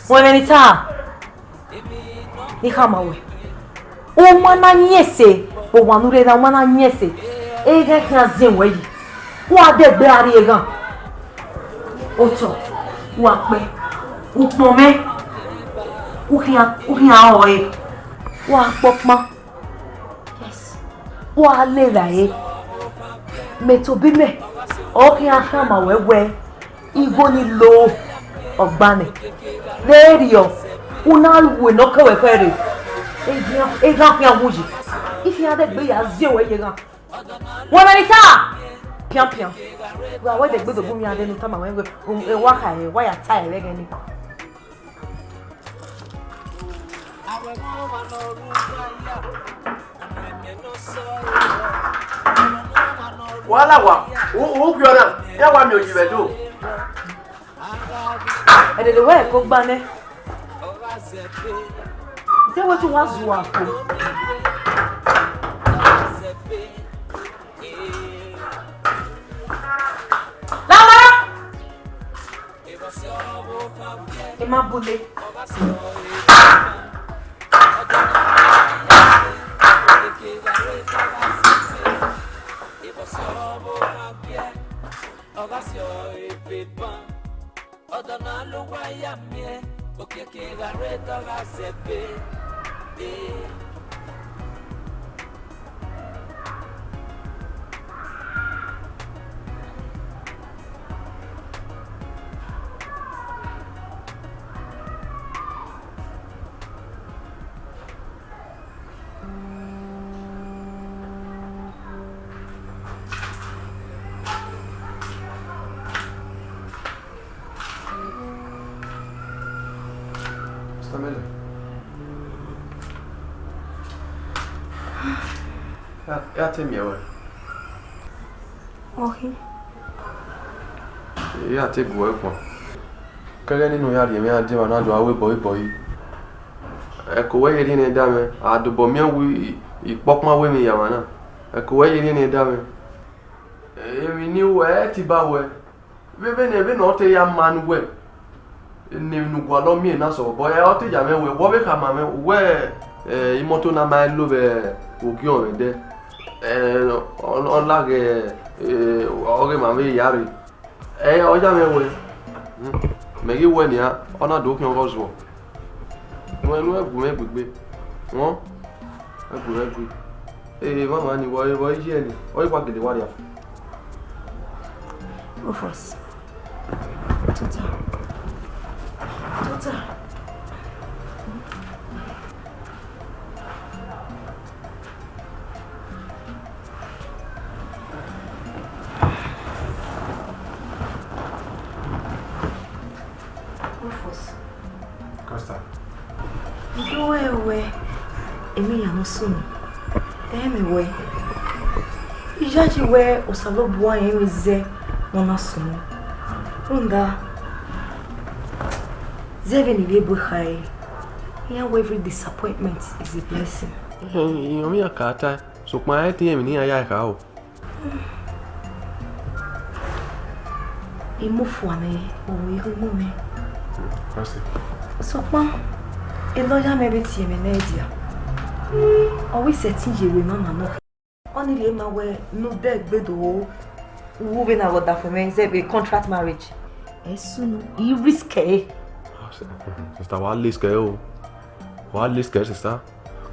Wẹ mwẹ ni ta? I khama wẹ, u ma na yin ẹse, owa ne u rre na, u ma na yin ẹse, eghan khian ziẹn wẹ yi, u gha dẹgbe ra rri eghan. Otọ, u gha kpẹ, ukpọn mwẹ, u khian, u khian rọre, u gha kpọkpan. Yes. U gha lele ẹre, mẹ tobọ imẹ, ọ khian khama wẹ wẹẹ, igho ni lo ọgba nẹ. Vberriọ, u na ru enọkhọ ruẹ khẹ rre, eghan, eghan khian wu yi, I khian dẹgbe ya ziẹn wẹ ye eghan. Wẹ mwẹ ni ta? Pian pian. Wa wẹ dẹgbe do gu mwẹ iran dẹ ne u tama wẹ wẹ, um, wa kha ẹre, wa ya ta ẹre vbe ẹghẹ nii. Wala wa, u, u ghiọ na, ya wa miẹn oyi vbe Ẹdo. Ẹdẹdẹ wẹ ẹko gba nẹ. Ise wẹ te uwa zuẹ ako. Lala! Ẹ ma bule. Ọdọ na la uwa ya miẹn, okiekie gha rre te ọ gha zẹbe. Mister Mele. Ya, ya te miẹn wẹ. Ọhi. Ya te gu ẹre kpọn. Kẹghẹ nene u ya rhie mwẹ iran die emwa na do a ru ebọre ebọre. Ẹko wẹ ye rhie nẹ da mwẹ, a dobọ miẹn wẹ ikpọkpan wẹ emwi ya emwa na. Ẹko wẹ ye rhie nẹ da mwẹ. Emwi ne I ru ẹ te ba wẹ. Vbene, vbene ọ te ya ma ne uwẹ, ne emwi ne u gualọ miẹn na sẹ obọ, ẹ, ọ te ya mwẹ wẹ, wẹ ọ vbe khama mwẹ, uwẹ, ẹ, imọto na ma lo vbe ogiọnmwẹ dẹ, ẹ, ọ, ọ laghe, ẹ, ọghe emwa vbe ya rre. Ẹ, ọ ya mwẹ wẹ, Mẹ ghi wẹ nian, ọ na do khian ọghe ọzuọ. Wẹ ne u gu mwẹ gbegbe. Wọ, ẹ gu mwẹ gui. Ee, mama ni, vbọ, vbọ i ye ni, ọ i wa gele wa ria. Rufus. Tota. Tota. Rufus. Costa. I do wẹ wẹ, emwi ya nọ sunu. Ẹ mẹ wẹ, I yayi wẹ Osanobua rẹn emwi zẹ ne ọ na sunu. Rhunmwuda, zẹ vbene I rhie bu khare, iran wẹ every disappointment is a blessing. Irẹn ọmọ iran ka tae, sokpan ẹ i te rẹn emwi ne iran ya kha o. I mu fua nẹ, ọ i ghi mu mwẹ. Mercy. Sokpan, elọya mwẹ vbe tie mwẹ ne ẹdia. Ọ wẹ I sẹtin ye vbe nana nọ. Ọnii rhie ma wẹ ne u dẹ gbe do ru vbene a vbe ọdafẹn mwẹ zẹ vbe contract marriage. Ẹ sunu, I risk ẹre. Sister, wa risk ẹre o. Wa risk ẹre, sister.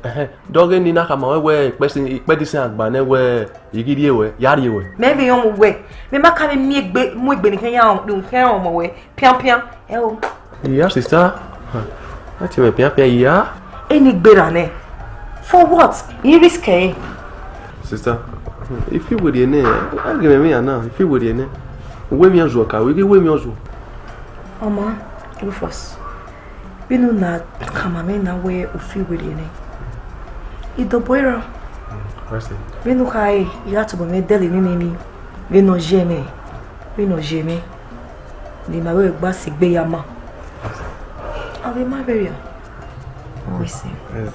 Ẹhẹn, dọghe ni na khama wẹ wẹ ikpẹdẹ isan gba nẹ wẹ I ghi rrie wẹ, ya rrie wẹ. Mẹ vbe rọnmwẹ uwẹ, mẹ ma ka vbe miẹn egbe, mu egbe ne I khian ya, ne I khian rọnmwẹ wẹ, pianpian, ẹ o. Iya, sister. A tie mwẹ pianpian, iya. Eni gberra nẹ. For what? I risk ẹre. Sister, I fi werriẹ nẹ, a ghe mwẹ emwi ya na, I fi werriẹ nẹ. Uwẹ emwi ọzuọ ka, I ghi wẹ emwi ọzuọ. Ọma, Rufus. Vbene u na khama mwẹ na wẹ u fi werriẹ nẹ, I dobọ rrọọ. Mercy. Vbene u khare, I gha tobọ mwẹ dẹle nene emwi, vbene ọ ye mwẹ, vbene ọ ye mwẹ, ne ima vbe gba sẹ egbe ya ma. Avbe ma vberriọ. Mercy. Yes.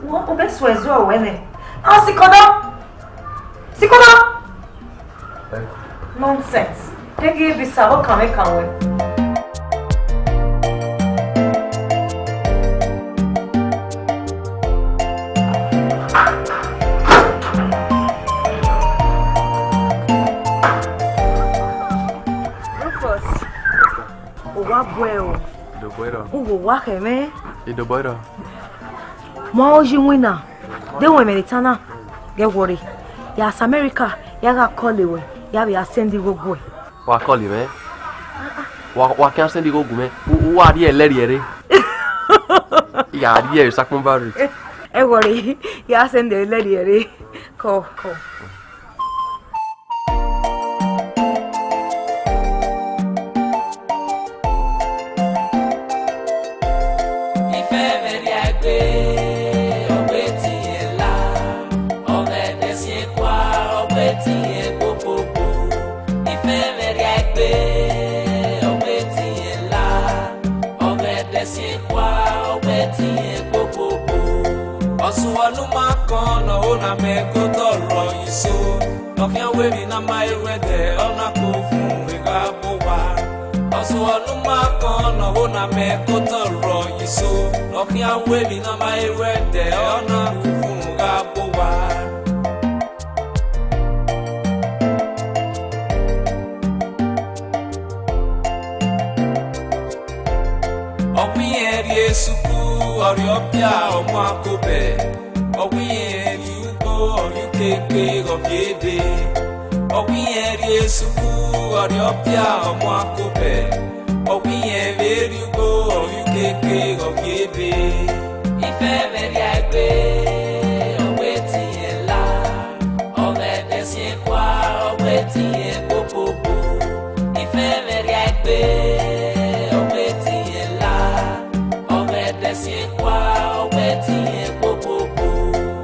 Wọ, u bẹ suẹn zuọ ruẹ nẹ. A sikọdọ! Sikọdọ! Nonsense. Te ghi visa vbe ọkanmwẹkan ruẹ. Rufus. Owa buẹ o. Dobọ rrọọ. Uwo wa khẹ mwẹ. Dobọ rrọọ. Ma o yi winna. De wẹ mẹ ne ta na, ghẹ worry. Ya sa America, ya gha call wẹ, ya vbe ya send igho guẹ. Wa call mwẹ? Wa, wa khian send igho gu mwẹ. U, u wa rhie ẹlẹrriẹ re. Ya rhie ẹre sakpọn ba rre. Ẹ worry, ya send ẹlẹrriẹ re. Call, call. Ifẹ vbe rhia egbe, ọ gbe tie la, ọ ghe ẹdẹ siẹn kua, ọ gbe tie kpokpokpo. Ifẹ vbe rhia egbe, ọ gbe tie la, ọ ghe ẹdẹ siẹn kua, ọ gbe tie kpokpokpo. Ọsuọ ne u ma kọn ne ọ ho na mẹ ke otọ rrọọ iso. Nọkhian wẹ emwi na ma he ru ẹdẹ, ọ na ko vun vbe gha gbe owa. Ọsuọ ne u ma kọn ne ọ ho na mẹ ke otọ rrọọ iso. Nọkhian wẹ emwi na ma he ru ẹdẹ, ọ na ko vun gha gbe owa. Ọ wẹ irẹn rrie sukuu, ọ rrie ọpia, ọ mu akobẹ. Ọ wẹ irẹn rrie ugbo, ọ rrie ukeke, ọ viọ ede. Ọ wẹ irẹn rrie sukuu, ọ rrie ọpia, ọ mu akobẹ. Ọ wẹ irẹn vbe rrie ugbo, ọ rrie ukeke, ọ viọ ede. Ifẹ vbe rhia egbe, ọ gbe tie la. Ọ ghe ẹdẹ siẹn kua, ọ gbe tie